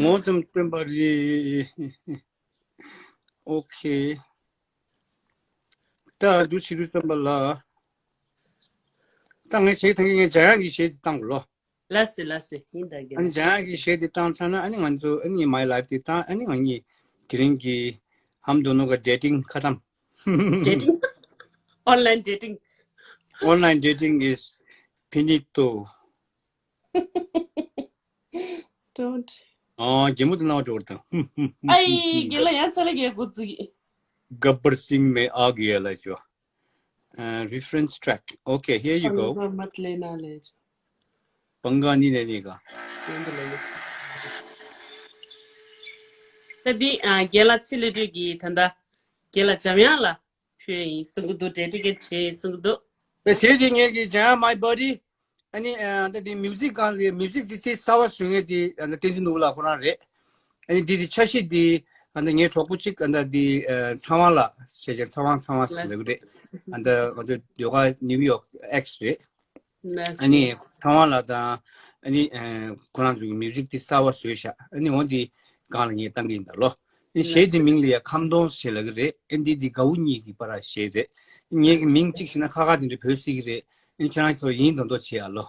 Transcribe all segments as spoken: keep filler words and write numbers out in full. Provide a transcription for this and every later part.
ངོ་ཙམ་སྟོན་པ་རེད། ཨོ་ཁེ། ད་འདུ་བྱེད་དུས་ཙམ་པ་ལ། ད་ངས་བྱས་ཐང་གི་ངས་འཇམ་དབྱངས་ཀྱི་གཞས་དེ་བཏང་གོ་ལོ། ལགས་སེ་ལགས་སེ་ཡིན་ད་གི། ཨ་ནི་འཇམ་དབྱངས་ཀྱི་གཞས་དེ་བཏང་ཚར་ན་ཨ་ནི་ང་ཚོ་ཨ་ནི་My Life དེ་བཏང་ཨ་ནི་ང་གཉིས་དེ་རིང་གི་ཧམ་དོ་ནོ་ག་dating ཁ་ཏམ། Dating? Online dating. Online dating is finito. Don't. ཨ། རྒྱལ་མོ་དེ་ནང་འགྲོ་བར་དང་། ཨའི་རྒན་ལགས་ཡང་ཆ་ལ་རྒྱལ་འགོ་བཙུགས་ཡིན། गब्बर सिंह में आ गया ལ་ཅོ། ཨ། reference track. Okay, here you go. पंगा मत लेना ले जो। पंगा नहीं लेने का. ད་འདི་ཨ། རྒན་ལགས་ཚེ་ལོས་སྒྲོལ་གྱིས་ད་ལྟ་རྒན་ལགས་འཇམ་དབྱངས་ལ་ཕུལ་ཡིན་གསུང་གི་འདུག dedicate བྱས་གསུང་གི་འདུག་དེ་གཞས་དེ་ངས་ཀྱི་འཇམ་དབྱངས་my buddy. ཨ་ནི་ཨ། ད་དེ་music སྒང་ལ་music དེ་དེ་གསར་བ་བཟོ་མཁན་དེ་ཨ། ད་བསྟན་འཛིན་ནོར་བུ་ལགས་ཁོ་རང་རེད། ཨ་ནི་དེ་དེ་འཆར་གཞི་དེ་ཨ། ད་ངའི་གྲོགས་པོ་གཅིག་ཨ། ད་དེ་ཨ། ཚངས་དབང་ལགས་ཞེས་བྱ་ཚངས་དབང་ཚངས་དབང་ཟེར་ལབ་ཀྱི་རེད། ཨ། ད་ང་ཚོ་ཟློས་གར་New York X རེད། ཨ་ནི་ཚངས་དབང་ལགས་དང་ཨ་ནི་ཨ། ཁོ་རང་ཚོའི་music དེ་གསར་བ་བཟོས་ཤག་ཨ་ནི་འོ་དེ་སྒང་ལ་ངས་བཏང་གི་ཡིན་ད་ལོ། ཨ་ནི་གཞས་དེ་མིང་ལ་ཡ་ཁམ་སྡོང་ཞེས་ལབ་ཀྱི་རེད། ཨ་ནི་འདི་འདི་དགའ་བོ་གཉིས་ཀྱི་བར་གཞས་རེད། ངས་ཀྱི་མིང་གཅིག་བྱས་ན་ཁ་ཁ་དེ་འདྲ་བོད་སྲིད་ཀྱི་རེད། ཨ་ནི་ཁྱེད་རང་ཚོ་ཡིན་མདོག་མདོག་བྱེད་ཨ་ལོ།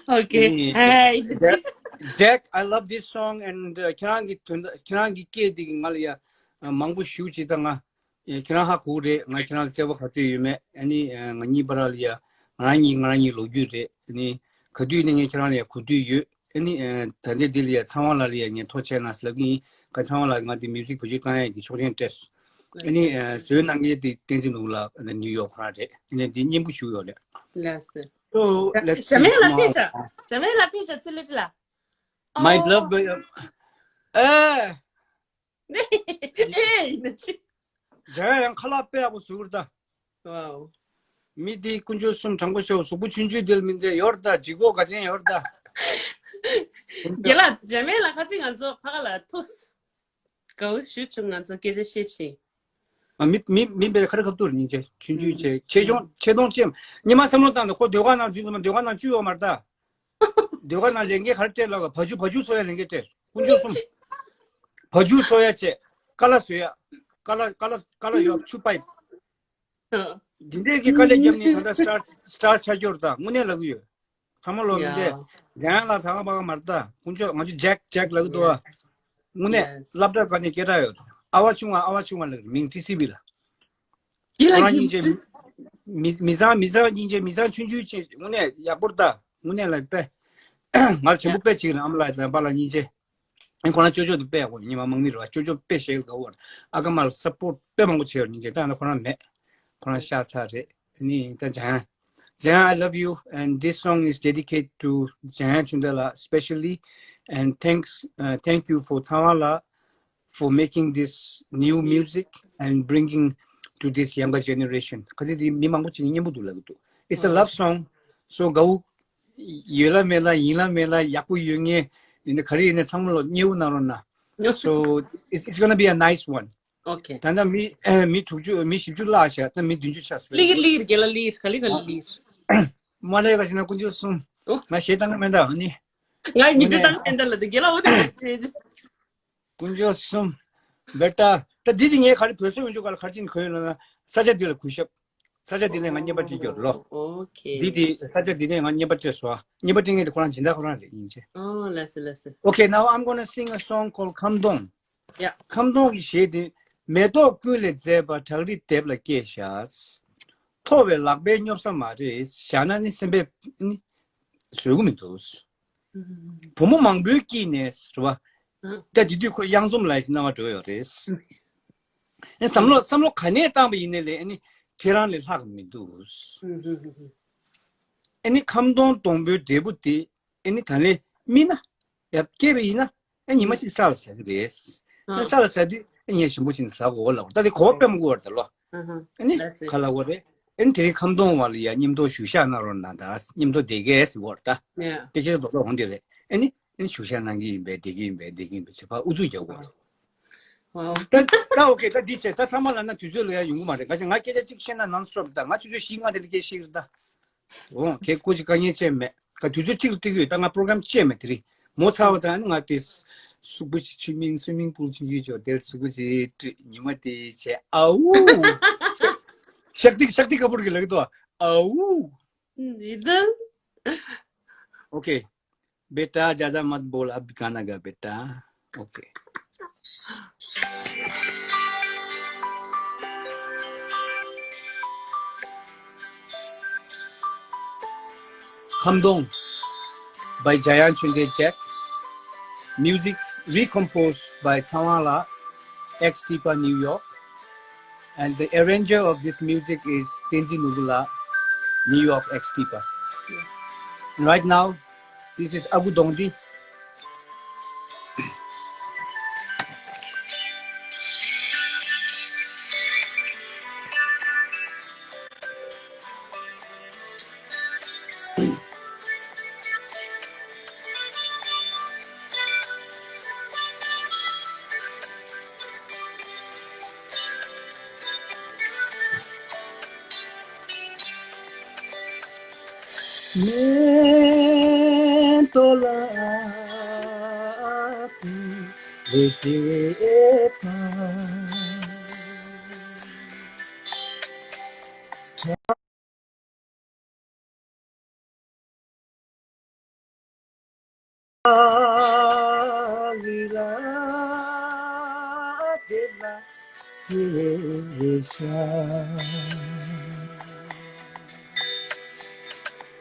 Okay. ཨ་ནི་Jack, Jack, I love this song and ཁྱེད་རང་གི་དོན་ཁྱེད་རང་གི་སྐད་འདི་གི་ང་ལ་ཡ་མང་པོ་ཞུ་བྱེད་ད་ང་ཁྱེད་རང་ཧ་གོ་རེད། ང་ཁྱེད་རང་ལ་བརྩེ་བ་ག་ཚོད་ཡོད་མེད། ཨ་ནི་ང་གཉིས་བར་ལ་ཡ་ང་རང་གཉིས་ང་རང་གཉིས་ལོ་རྒྱུས་རེད། ཨ་ནི་ག་དུས་ནས་ངས་ཁྱེད་རང་ལ་ཡ་གོ་དུས་ཡོད། ཨ་ནི་ད་ལྟའི་འདི་ལ་ཡ་ཚངས་དབང་ལགས་ལ་ཡ་ངས་ཐུགས་རྗེ་གནང་ཟེར་ལབ་ཀྱི་ཡིན། ག་ཚངས་དབང་ལགས་ང་འདི་music བེད་སྤྱོད་བཏང་ཡ་གི་ཆོག་མཆན་སྤྲད་སོང་། ཨ་ནི་བཟོས་གནང་མཁན་དེ་བསྟན་འཛིན་ནོར་བུ་ལགས་ཨ་ནི་New York ཁོ་རང་རེད། ཨ་ནི་འདི་སྙན་པོ་ཞིག་ཡོད་རེད། ལགས་སེ། So let's see. འཇམ་དབྱངས་ལགས་ཕེབས་ཤག་འཇམ་དབྱངས་ལགས་ཕེབས་ཤག་ཚེ་ལོས་སྒྲོལ་ལགས། My love, baby. ཨེ། ཨེ་ཡིན་ན་ཅི། འཇམ་དབྱངས་ཁ་ལག་དཔེ་ཡག་པོ་བཟོས་ཀྱི་རེད་ད། Wow. མི་དེ་དཀོན་མཆོག་གསུམ་དྲང་པོ་ཤོག་གཟུགས་པོ་ཆུང་ཆུང་དེ་ལ་མི་འདོད་ཡོད་རེད་ད། ལྗིད་ཁོག་ག་ཅན་ཡོད་རེད་ད། རྒན་ལགས་འཇམ་དབྱངས་ལགས་ཁ་ཅིག་ང་ཚོ་ཕ་ག་ལ་ཐུགས་དགའ་བོ་ཞུ་བྱུང་། ང་ཚོ་སྐད་ཆ་བཤད་ཕྱིན། ཨ། མི་མི་མི་དཔེ་ཁ་རི་ཁ་ཐུག་རེད། སྙིང་རྗེ་ཆུང་ཆུང་བྱས་ཆེ་ཆུང་ཆེ་མཐོང་ཆེ། ཉི་མ་བསམ་བློ་བཏང་ནས་ཁོ་ཟློས་གར་ནང་འཛུལ་ཙམ་ཟློས་གར་ནང་བཅུག་ཡོད་མ་རེད་ད། ཟློས་གར་ནང་ལས་འགན་ག་རེ་སྤྲད་ལབ་ག་བ་ཕྱུགས་བ་ཕྱུགས་འཚོ་ཡ་ལས་འགན་སྤྲད། དཀོན་མཆོག་གསུམ། བ་ཕྱུགས་འཚོ་ཡ་བྱས། ཀ་ལ་བཟོ་ཡ། ཀ་ལ་ཀ་ལ་ཀ་ལ་ཡོད་ཆུ་པའི། འདི་འདྲས་ཀྱི་དཀའ་ལས་བརྒྱབ་ནས་ད་ལྟ་སི་ཊར་སི་ཊར་ཆགས་ཀྱི་ཡོད་རེད་ད། དངོས་གནས་ལབ་ཀྱི་ཡོད། ཚང་མ་ལོ་མི་འདས། ཡ། འཇམ་དབྱངས་ལགས་ད་ག་པ་ག་མ་རེད་ད། དཀོན་མཆོག་ང་ཚོ་ཇེག་ཇེག་ལབ་ཀྱི་འདུག་ཨ། དངོས་གནས་ཡེ་སི། སློབ་གྲྭ་ག་ནས་སྐད་གྲགས་ཡོད། ཨ་བ་ཆུང་བ་ཨ་བ་ཆུང་བ་ལབ་མིང་ཊི་སི་ཝི་ལ། ཡིན་ལ་ཁོ་རང་ཡིན། སྙིང་རྗེ། མི་མི་ཚང་མི་ཚང་སྙིང་རྗེ། མི་ཚང་ཆུང་ཆུང་ཆེ། དངོས་གནས་ཡག་པོ་རེད་ད། དངོས་གནས་ལ་དཔེ། ང་ལ་ཆེན་པོ་དཔེ་བྱེད་ཀྱི་རེད། ཨ་མ་ལགས་དང་པཱ་ལགས་སྙིང་རྗེ། ཨ་ཁོ་རང་ཅོ་ཅོ་དེ་དཔེ་ཡག་པོ་རེད། ཉི་མ་དམག་མི་རེད་བ། ཅོ་ཅོ་དཔེ་ཞེ་དགའ་བོ་རེད། ཨ་ཀ་མ་ལ་སབ་པོར་དཔེ་མང་པོ་བྱས་ཡོད། སྙིང་རྗེ། ད་ཡང་ན་ཁོ་རང་མེད། ཁོ་རང་ཤག་ཚ་རེད། དེ་ནི་ད་འཇམ་དབྱངས། འཇམ་དབྱངས། I love you and this song is dedicated to འཇམ་དབྱངས་ཆོས་ལྡན་ལགས specially and thanks, uh, thank you for ཚངས་དབང་ལགས for making this new music and bringing to this younger generation. ག་ཚོད་དེ་མི་མང་པོ་ཅིག་གིས་སྙན་པོ་འདུག་ལབ་ཀྱི་འདུག It's a love song. So དགའ་བོ་ཡོད་ལ་མེད་ལ་ཡིན་ལ་མེད་ལ་ཡག་པོ་ཡོད་ངེས་ཡིན་ན་ག་རེ་ཡིན་ན་ཚང་མ་ལོ་མཉེས་པོ་གནང་རོགས་གནང་། So it's, it's gonna be a nice one. Okay. ད་ལྟ་མི་མི་དྲུག་ཅུ་མི་བཞི་བཅུ་བརླག་ཤག་ད་མི་བདུན་ཅུ་ཆགས་སོང་། ལིར་ལིར་རྒན་ལགས་ལིར་ག་ལེ་ག་ལེ་ལིར། མ་ལས་ཀ་ཞིག་ན་དཀོན་མཆོག་གསུམ། ཨོ། ང་གཞས་བཏང་གི་མེད་ད་ཨ་ནི། ང་ཡིན་གཅིག་བཏང་གི་མེད་ད་ལ་དེ་རྒན་ལགས་འོ་དེ་རེད། དཀོན་མཆོག་གསུམ། བེ་ཊ། ད་འདི་དེ་ངས་ག་རེ་བོད་སོག་ཡོང་ཆོག་ག་ལ་ག་རེ་བྱས་ནས་གོ་ཡོད་ལབ་ན་ས་ཆ་འདི་ལ་གུས་ཞབས། ས་ཆ་འདི་ནས་ང་བརྙན་པར་སྤྲད་རྒྱུ་རེད་ལོ། Okay. འདི་དེ་ས་ཆ་འདི་ནས་ང་བརྙན་པར་སྤྲད་སོང་། བརྙན་པར་སྤྲད་མཁན་དེ་ཁོ་རང་སྦྱིན་བདག་ཁོ་རང་རེད་སྙིང་རྗེ། ཨོ་ལགས་སོ་ལགས་སོ། Okay, now I'm gonna sing a song called ཁམ་སྡོང་། ཡ། ཁམ་སྡོང་གི་གཞས་དེ། མེ་ཏོག་ཀུན་ལས་མཛེས་པ་བྲག་རི་ལྡེབས་ལ་སྐྱེས་ཤག་ཐོ་བས་ལག་པས་སྙོབ་ས་མ་རེད། བཞག་ན་ནི་སེམས་པས་ནི་བཟོད་ཀྱི་མི་འདུག་བུ་མོ་མང་པོའི་དཀྱིལ་ནས་རེད་བ། ད་དེ་དུས་ཁོ་གཡང་འཛོམས་ལ་སྣང་བ་འགྲོ་ཡོད་རེད། ཨེ་བསམ་བློ་བསམ་བློ་ག་ནས་བཏང་པ་ཡིན་ནའི་ལས་ཨ་ནི་ཁྱེད་རང་ལས་ལྷག་མི་འདུག་ཨ་ནི་ཁམ་སྡོང་སྡོང་པོའི་འབྲས་བུ་དེ། ཨ་ནི་ད་ལན་སྨིན་ན། ཡ་སྐྱེས་པ་ཡིན་ན། ཨ་ཉི་མ་གཅིག་ས་ལ་ཟག་གི་རེད། ཨ་ཨ་ས་ལ་ཟག་དུས་ཨ་ངས་ཞིམ་པོ་བྱས་ནས་ཟ་དགོས་ལབ། ད་དེ་གོ་བ་དཔེ་མང་པོ་ཡོད་རེད་ད་ལོ། ཨ་ནི་ལགས་སེ། ག་ལབ་དགོས་རེད། ཨ་ནི་དེ་རིང་ཁམ་སྡོང་བ་ལ་ཡ་མཉམ་དུ་བཞུགས་ཤག་གནང་རོགས་གནང་ད། མཉམ་དུ་བསྡད་གས་ཟེར་དགོས་རེད་ད། ཡ། སྐད་ཆ་རྡོག་རྡོག་འོང་དེ་རེད། ཨ་ནི་ཨ་ནི་བཞུགས་ཤག་གནང་གི་ཡིན་པས་བསྡད་ཀྱི་ཡིན་པས་བསྡད་ཀྱི་ཡིན་པས་བྱེད་པ་ཨུ་ཚུགས་རྒྱག་དགོས་རེད། ད་ད་ཨོ་ཁེ། ད་འདི་བྱས། ད་ཚང་མ་ལབ་ན་དུས་ཚོད་ལ་ཡང་ཡོང་གི་མ་རེད། ག་ཅི། ང་སྐད་ཆ་གཅིག་བཤད་ན་non stop། ད་ང་ཆུ་ཚོད་བཞི་ལྔ་དེ་ལ་སྐད་བཤད་ཀྱི་རེད་ད། འོ་ཁེ། ཁོ་ཅིག་དཀའ་ངལ་ཅན་མེད། ད་དུས་ཚོད་གཅིག་ལ་སྤྲད་ཀྱི་ཡོད། ད་ང་པོ་རོ་གྷ་རམ་ཅིག་ཡང་མེད། དེ་རིང་མོ་ཚར་བ་དང་ང་དེ་གཟུགས་པོ་ཞིག་ཆུ་མིང་སུའི་མིང་པུལ་ཆུང་ཆུང་ཅིག་ཡོད། དེར་གཟུགས་པོ་ཞིག་བཀྲུས། ཉི་མ་དེ་བྱས། ཨའུ། ཤག་ཏིག་ཤག་ཏིག་ག་པུར་གྱི་ལག་ཏུ། ཨའུ། ཨོ་ཁེ། बेटा, ज्यादा मत बोल, अब गाना गा बेटा। Okay. Khamdong by Jayan Chunde Jack. Music recomposed by Tsawang La, X Tipa, New York. And the arranger of this music is Tenzin Nurula, New York, X Tipa. Right now, this is Agu Dongdi. མེ་ཏོ་ལ་ཏི་རེ་ཅེ་པ།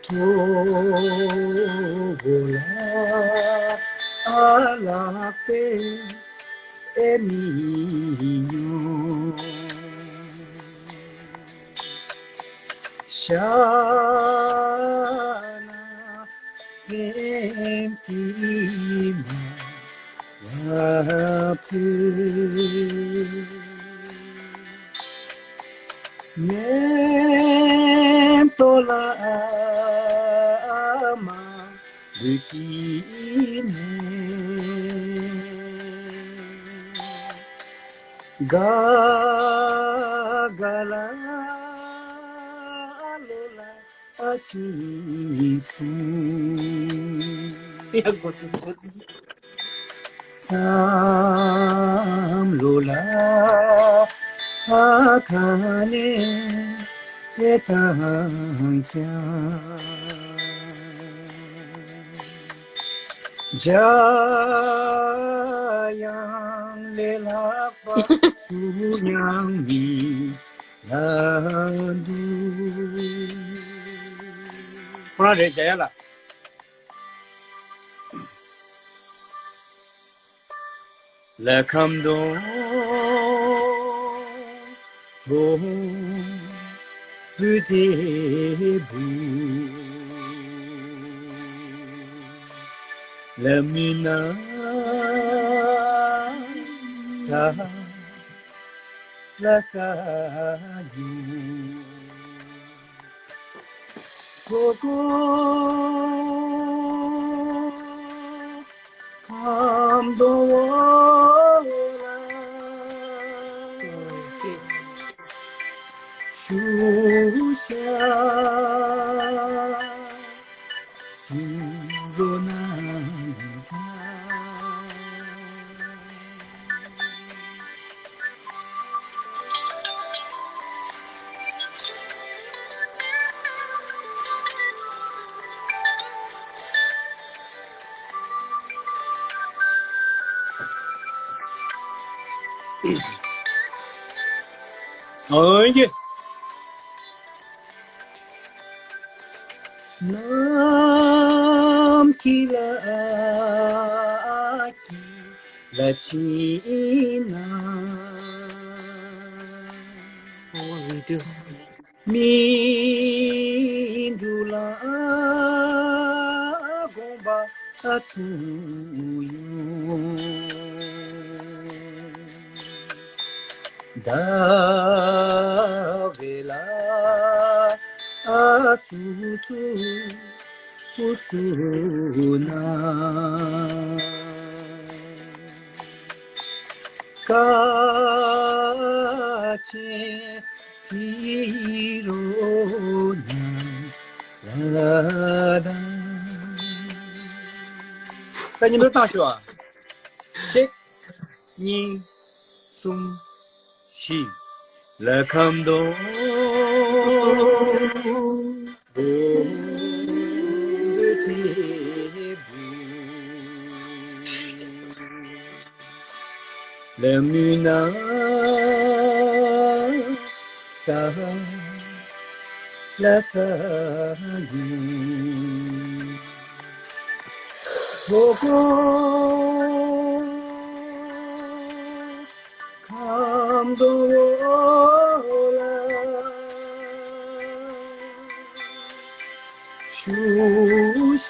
ཁོ་རང་རེད། འཇམ་དབྱངས་ལགས། ཨོ་ཡེ། ནམ་མཁའི་ལ་ལ་ཅིག་ན། ཨོ་རེད་དོ། མི་འགྲོ་ལ་དགོངས་པ་ཐུག་ཡོང་། ཟླ་བའི་ལ་སུ་སུ་སུ་སུ་ན། དཀའ་ཆེན་དྲི་རོ་ན་ལ་དང་། ད་ཉིན་འདི་བཏང་ཞུ་བ། གཅིག་གཉིས། གསུམ། བཞི། ལ་ཁམ་དོ། ལ་མུ་ན་ས་ལ་ས་ཡིན། ཧོ་ཀོ། ཁམ་དོ་ལ་ཞུ་ཤ་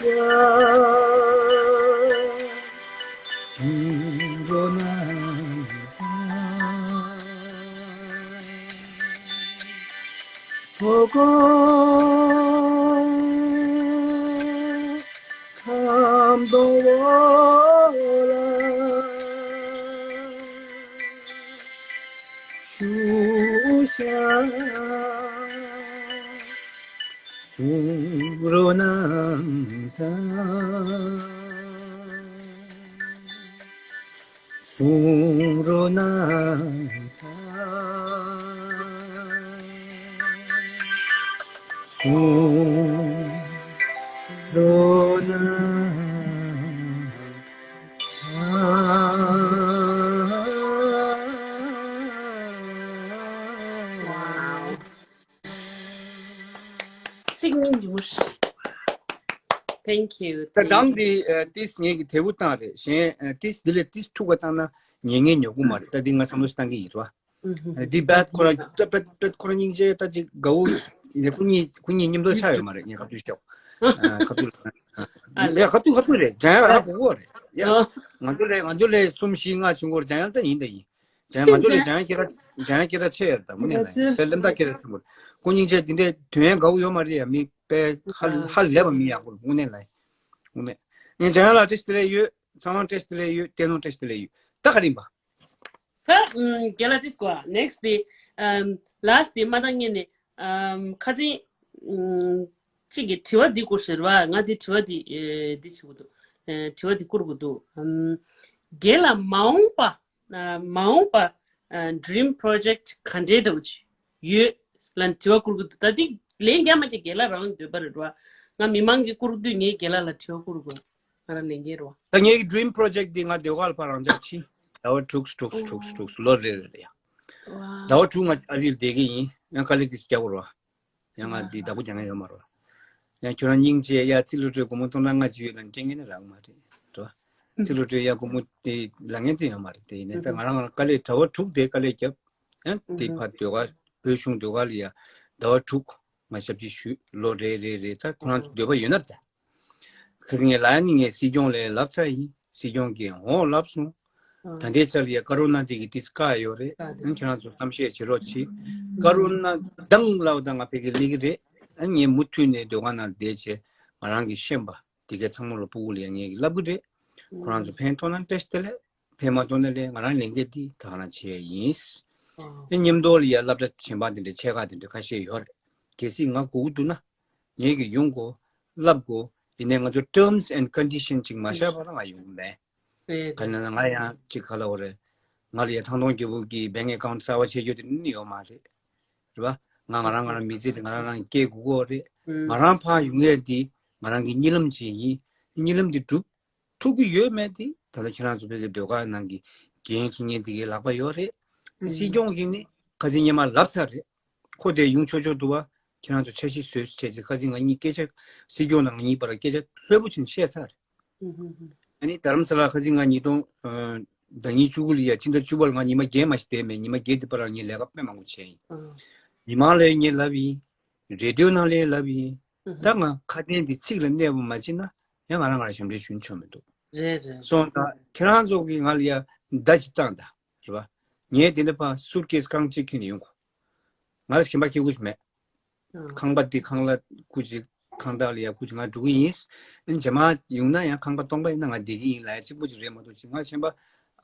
སུ་རོ་ན་ཧོ་ཀོ། ཁམ་དོ་ལ་ཞུ་ཤ་སུ་རོ་ན་ད། སུ་རོ་ན་ད། སུ་རོ་ན་ད། གཅིག་གཉིས་འཇུ་མོ་ཧྲི། Thank you. ད་དང་འདི་ཏིས་ངེད་ཀྱི་དེ་བུ་བཏང་རེད། གཞན་ཏིས་འདི་ལས་ཏིས་འཁྲུག་པ་བཏང་ན་ཉེ་ངེས་ཉོ་གི་མ་རེད། ད་འདི་ང་བསམ་བློ་ཞིག་བཏང་གི་ཡིན་རོ། འདི་བད་ཁོ་ར་ད་བད་བད་ཁོ་ར་སྙིང་རྗེ། ད་ཅིག་དགའ་བོ་ཡིན། ཁོ་གཉིས་ཁོ་གཉིས་མཉམ་དུ་ཆགས་ཡོད་མ་རེད། ངས་ཁ་ཐུག་ཤོག་ཁ་ཐུག་ལ་ཡ་ཁ་ཐུག་ཁ་ཐུག་རེད། འཇང་ཡང་ར་གོ་གོ་རེད་ཡ། ང་ཚོ་ལས་ང་ཚོ་ལས་གསུམ་བཞི་ལྔ་བྱུང་གོ་རེད། འཇང་ཡང་ད་ཡིན་ད་ཡིན། འཇང་ང་ཚོ་ལས་འཇང་ཡང་སྐད་གྲགས་འཇང་ཡང་སྐད་གྲགས་ཆེ་ཡོད་རེད། ད་དངོས་གནས་ལ་ཡིན་ད་ལེམ་ད་སྐད་གྲགས་ཆེན་པོ་རེད། ཁོ་སྙིང་རྗེ། འདི་འདྲའི་དོན་ཡང་དགའ་བོ་ཡོད་མ་རེད་ཡ། མི་དཔེ་ཧ་ཧ་ལས་པ་མི་ཡག་པོ་རེད། དངོས་གནས་ལ་ཡིན། དངོས་གནས་ངས་འཇང་ཡང་ལ་བཀྲ་ཤིས་བདེ་ལེགས་ཡོད། ཚང་མ་བཀྲ་ཤིས་བདེ་ལེགས་ཡོད། བསྟན་ནོ་བཀྲ་ཤིས་བདེ་ལེགས་ཡོད། ད་ག་རིམ་པ། ད་ཨམ། རྒན་ལགས་ཏིས་གོ་ཨ། ནེག་སི་ཊི་དེ་ཨམ། ལཱ་སི་ཊི་དེ་མ་བཏང་སྔོན་ནས་ཨམ། ཁ་ཅིག་ཨམ། གཅིག་གིས་དྲི་བ་འདི་བསྐུར་ཤེར་བ། ང་དེ་དྲི་བ་འདི་ཨེ་འདི་བྱེད་དགོས་འདུག་ཨེ་དྲི་བ་འདི་བསྐུར་དགོས་འདུག་ཨམ། རྒན་ལགས་མ་འོངས་པ་ཨ། མ་འོངས་པ་ཨ། ཌི་རིམ་པོ་རོ་ཇེག་ཊི་ག་འདྲའི་འདྲ་བོ་ཅིག་ཡོད་ལབ་དྲི་བ་བསྐུར་གི་འདུག་ད་འདི་ལན་རྒྱག་མ་རྒྱག་རྒན་ལགས་རང་འདོད་པ་རེད་རོ། ང་མི་མང་གིས་བསྐུར་དུས་ངས་རྒན་ལགས་ལ་དྲི་བ་བསྐུར་དགོས། ང་རང་ལས་འགན་རེད་བ། ད་ངའི་ཌི་རིམ་པོ་རོ་ཇེག་ཊི་འདི་ང་ཟློས་གར་ལ་ཕར་རང་འཇགས་ཕྱིན། ཟླ་བ་དྲུག་དྲུག་དྲུག་དྲུག་ལོ་རེ་རེ་ལ་ཡ། ཟླ་བ་དྲུག་ང་ཨ་རིར་བསྡད་ཀྱི་ཡིན། ཡང་དཀའ་ལས་འདི་ཞིག་རྒྱག་དགོས་རེད་བ། ཡང་ང་འདི་བདག་པོ་རྒྱག་མཁན་ཡོད་མ་རེད་བ། ཡང་ཁྱོད་རང་སྙིང་རྗེ་ཡ། ཚིག་ལོ་དྲོད་སྒོར་མོ་སྟོང་ཕྲག་ལྔ་ཅིག་ཡོད་ལ་སྤྲད་མཁན་ནི་རག་མ་རེད་དོ། ཚིག་ལོ་དྲོད་ཡ་སྒོར་མོ་དེ་ལ་ངན་དེ་ཡོད་མ་རེད། དེ་ཡིན་ནའི་ད་ང་རང་ང་རང་དཀའ་ལས་ཟླ་བ་དྲུག་དེ་དཀའ་ལས་བརྒྱབ། ཡང་དེ་ཕར་ཟློས་གར་བོད་གཞུང་ཟློས་གར་ལ་ཡ་ཟླ་བ་དྲུག་ང་ཞབས་ཕྱི་ཞུས། ལོ་རེ་རེ་རེ་ད་ཁོ་རང་ཚོ་འདོད་པ་ཡོད་ན་ད། ཁ་སང་ངས་ལབ་ཡ་ནི་ངས་སྲིད་སྐྱོང་ལ་ལབ་ཚར་ཡིན། སྲིད་སྐྱོང་གིས་འོང་ལབ་སོང་། ད་ལྟའི་ཆར་ལ་ཡ་ཀ་རོ་ན་དེ་གི་ཏིས་བཀག་ཡོད་རེད། ཁྱེད་རང་ཚོ་བསམ་ཤེས་བྱེད་རོགས་གྱིས། ཀ་རོ་ན་དང་ལབ་ད་ང་ཕ་གིར་སླེབས་ཀྱི་རེད། ངས་མུ་མཐུད་ནས་ཟློས་གར་ནང་བསྡད་བྱས་ང་རང་གིས་ཤེས་པ་དེ་གའི་ཚང་མ་ལ་ཕྲུ་གུ་ལ་ཡ་ངས་ལབ་གི་རེད། ཁོ་རང་ཚོ་ཕན་ཐོགས་ན་བཀྲ་ཤིས་བདེ་ལེགས། ཕན་མ་ཐོགས་ན་ལས་ང་རང་ལས་འགན་འདི་ད་ག་རང་བྱེད་ཡ་ཡིན། ཨ། ཨེ་མཉམ་དུ་ལ་ཡ་སློབ་གྲྭ་གཞན་པ་དེ་འདྲ་ཆེ་ཁག་དེ་འདྲ་ཁ་ཤས་ཡོད་རེད། གལ་སྲིད་ང་དགོས་ཀྱི་འདུག་ན་ངེད་ཀྱིས་ཡོང་དགོས། བསླབ་དགོས། ཡིན་ནའི་ང་ཚོ་terms and condition་ཅིག་མ་བཞག་པ་ན་ང་ཡོང་གི་མེད། རེད། ག་ནས་ན་ང་ཡང་ཅིག་ག་ལབ་དགོས་རེད། ང་ལ་ཡ་ཐང་སྟོང་རྒྱལ་པོ་གི་bank account་གསར་པ་ཕྱེ་རྒྱུ་དེ་ནི་ཡོད་མ་རེད། རེད་བ། ང་ང་རང་ང་རང་མི་ཚེ་དེ་ང་རང་རང་སྐྱེལ་དགོས་ཀྱི་ཡོད་རེད། ང་རང་ཕར་ཡོང་ཡས་དེ་ང་རང་གི་གཉིད་ལམ་ཅིག་ཡིན། གཉིད་ལམ་དེ་སྒྲུབ་ཐུབ་ཀྱི་ཡོད་མེད་དེ་ད་ལྟ་ཁྱེད་རང་ཚོ་བོད་ཀྱི་ཟློས་གར་ནང་གི་འགན་འཁྱེར་མཁན་དེ་གའི་ལག་པ་ཡོད་རེད། སྲིད་སྐྱོང་གིས་ནི་ཁ་སང་སྔོན་མ་ལབ་ཚར་རེད། ཁོ་དེ་ཡོང་ཆོག་ཆོག་འདུག་བ། ཁྱེད་རང་ཚོ་འཆར་གཞི་བཟོས་བྱས་ཚེ་ཁ་སང་ང་གཉིས་སྐད་ཆ་སྲིད་སྐྱོང་དང་ང་གཉིས་བར་སྐད་ཆ་ལྷོད་པོ་ཕྱིན་བཤད་ཚར་རེད། ཨ་ནི་རྡ་རམ་ས་ལ་ཁ་སང་ང་ཉིས་སྟོང་ཟླ་ཉེར་བཅུ་དགུ་ལ་ཡ་ཕྱི་ཟླ་བཅུ་པ་ལ་ང་ཉི་མ་བརྒྱད་མ་ཞིག་བསྡད་མེད། ཉི་མ་བརྒྱད་དེ་བར་ལ་ངས་ལས་ཀ་དཔེ་མང་པོ་བྱས་ཡིན། མི་མང་ལ་ངས་ལབ་ཡིན། རེ་ཌི་ཡོ་ནང་ལ་ལབ་ཡིན། ད་ང་ཁ་དན་འདི་ཚིག་ལ་གནས་པ་མ་བྱེད་ན་ཡང་ང་རང་ང་རང་ཞབས་འདྲེན་ཞུ་ཆོག་མི་འདུག་རེད་རེད། སོང་ད་ཁྱེད་རང་ཚོ་གིས་ང་ལ་ཡ་བརྡ་ཅིག་བཏང་ད་རེད་བ། ངས་དེ་འདྲ་ཕར་སུཊ་ཀེ་སི་རྐང་གཅིག་འཁྱེར་ནས་ཡོང་གོ། ང་ལ་གཞན་པ་འཁྱེར་དགོས་ཤིག་མེད། ཁང་པ་འདི་ཁང་གླ་སྐུ་ཅིག་ཁང་བདག་ལ་ཡ་སྐུ་ཅིག་ང་འགྲོ་གི་ཡིན། རྗེས་མ་ཡོང་ན་ཡང་ཁང་པ་སྟོང་པ་ཡིན་ན་ང་བསྡད་ཀྱི་ཡིན་ལབ་ཡ་གཅིག་པོ་ཅིག་རེད་མ་གཏོགས་ཅིག་ང་གཞན་པ་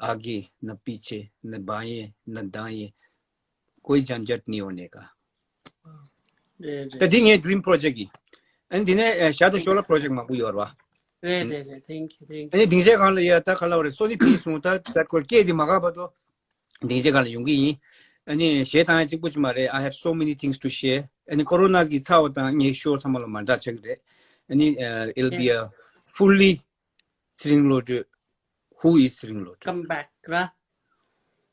आगे न पीछे, न बाएं न दाएं, कोई झंझट नहीं होने का। རེད་རེད། ད་འདི་ངའི་dream project ཡིན། ཨ་ནི་འདི་ནས་ཞར་དུ་ཞོར་ལ་project མང་པོ་ཡོད་རེད་བ། རེད་རེད་རེད། Thank you, thank you. ཨ་ནི་སྡིངས་ཆའི་སྒང་ལ་ཡ་ད་ག་ལ་བ་རེད། སོ་ནི་ཕི་སོང་ད་ད་ཁོར་སྐད་འདི་མ་ག་བར་དུ་སྡིངས་ཆའི་སྒང་ལ་ཡོང་གི་ཡིན། ཨ་ནི་གཞས་བཏང་ཡ་གཅིག་པུ་ཅིག་མ་རེད། I have so many things to share. ཨ་ནི་ཀོ་རོ་ན་གི་ཚ་བ་དང་ངའི་ཤོ་ཚང་མ་ལ་མ་འདྲ་ཆགས་ཀྱི་རེད། ཨ་ནི་uh, it'll be a fully ཚེ་རིང་བློ་གྲོས། Who is ཚེ་རིང་བློ་གྲོས། Come back, right?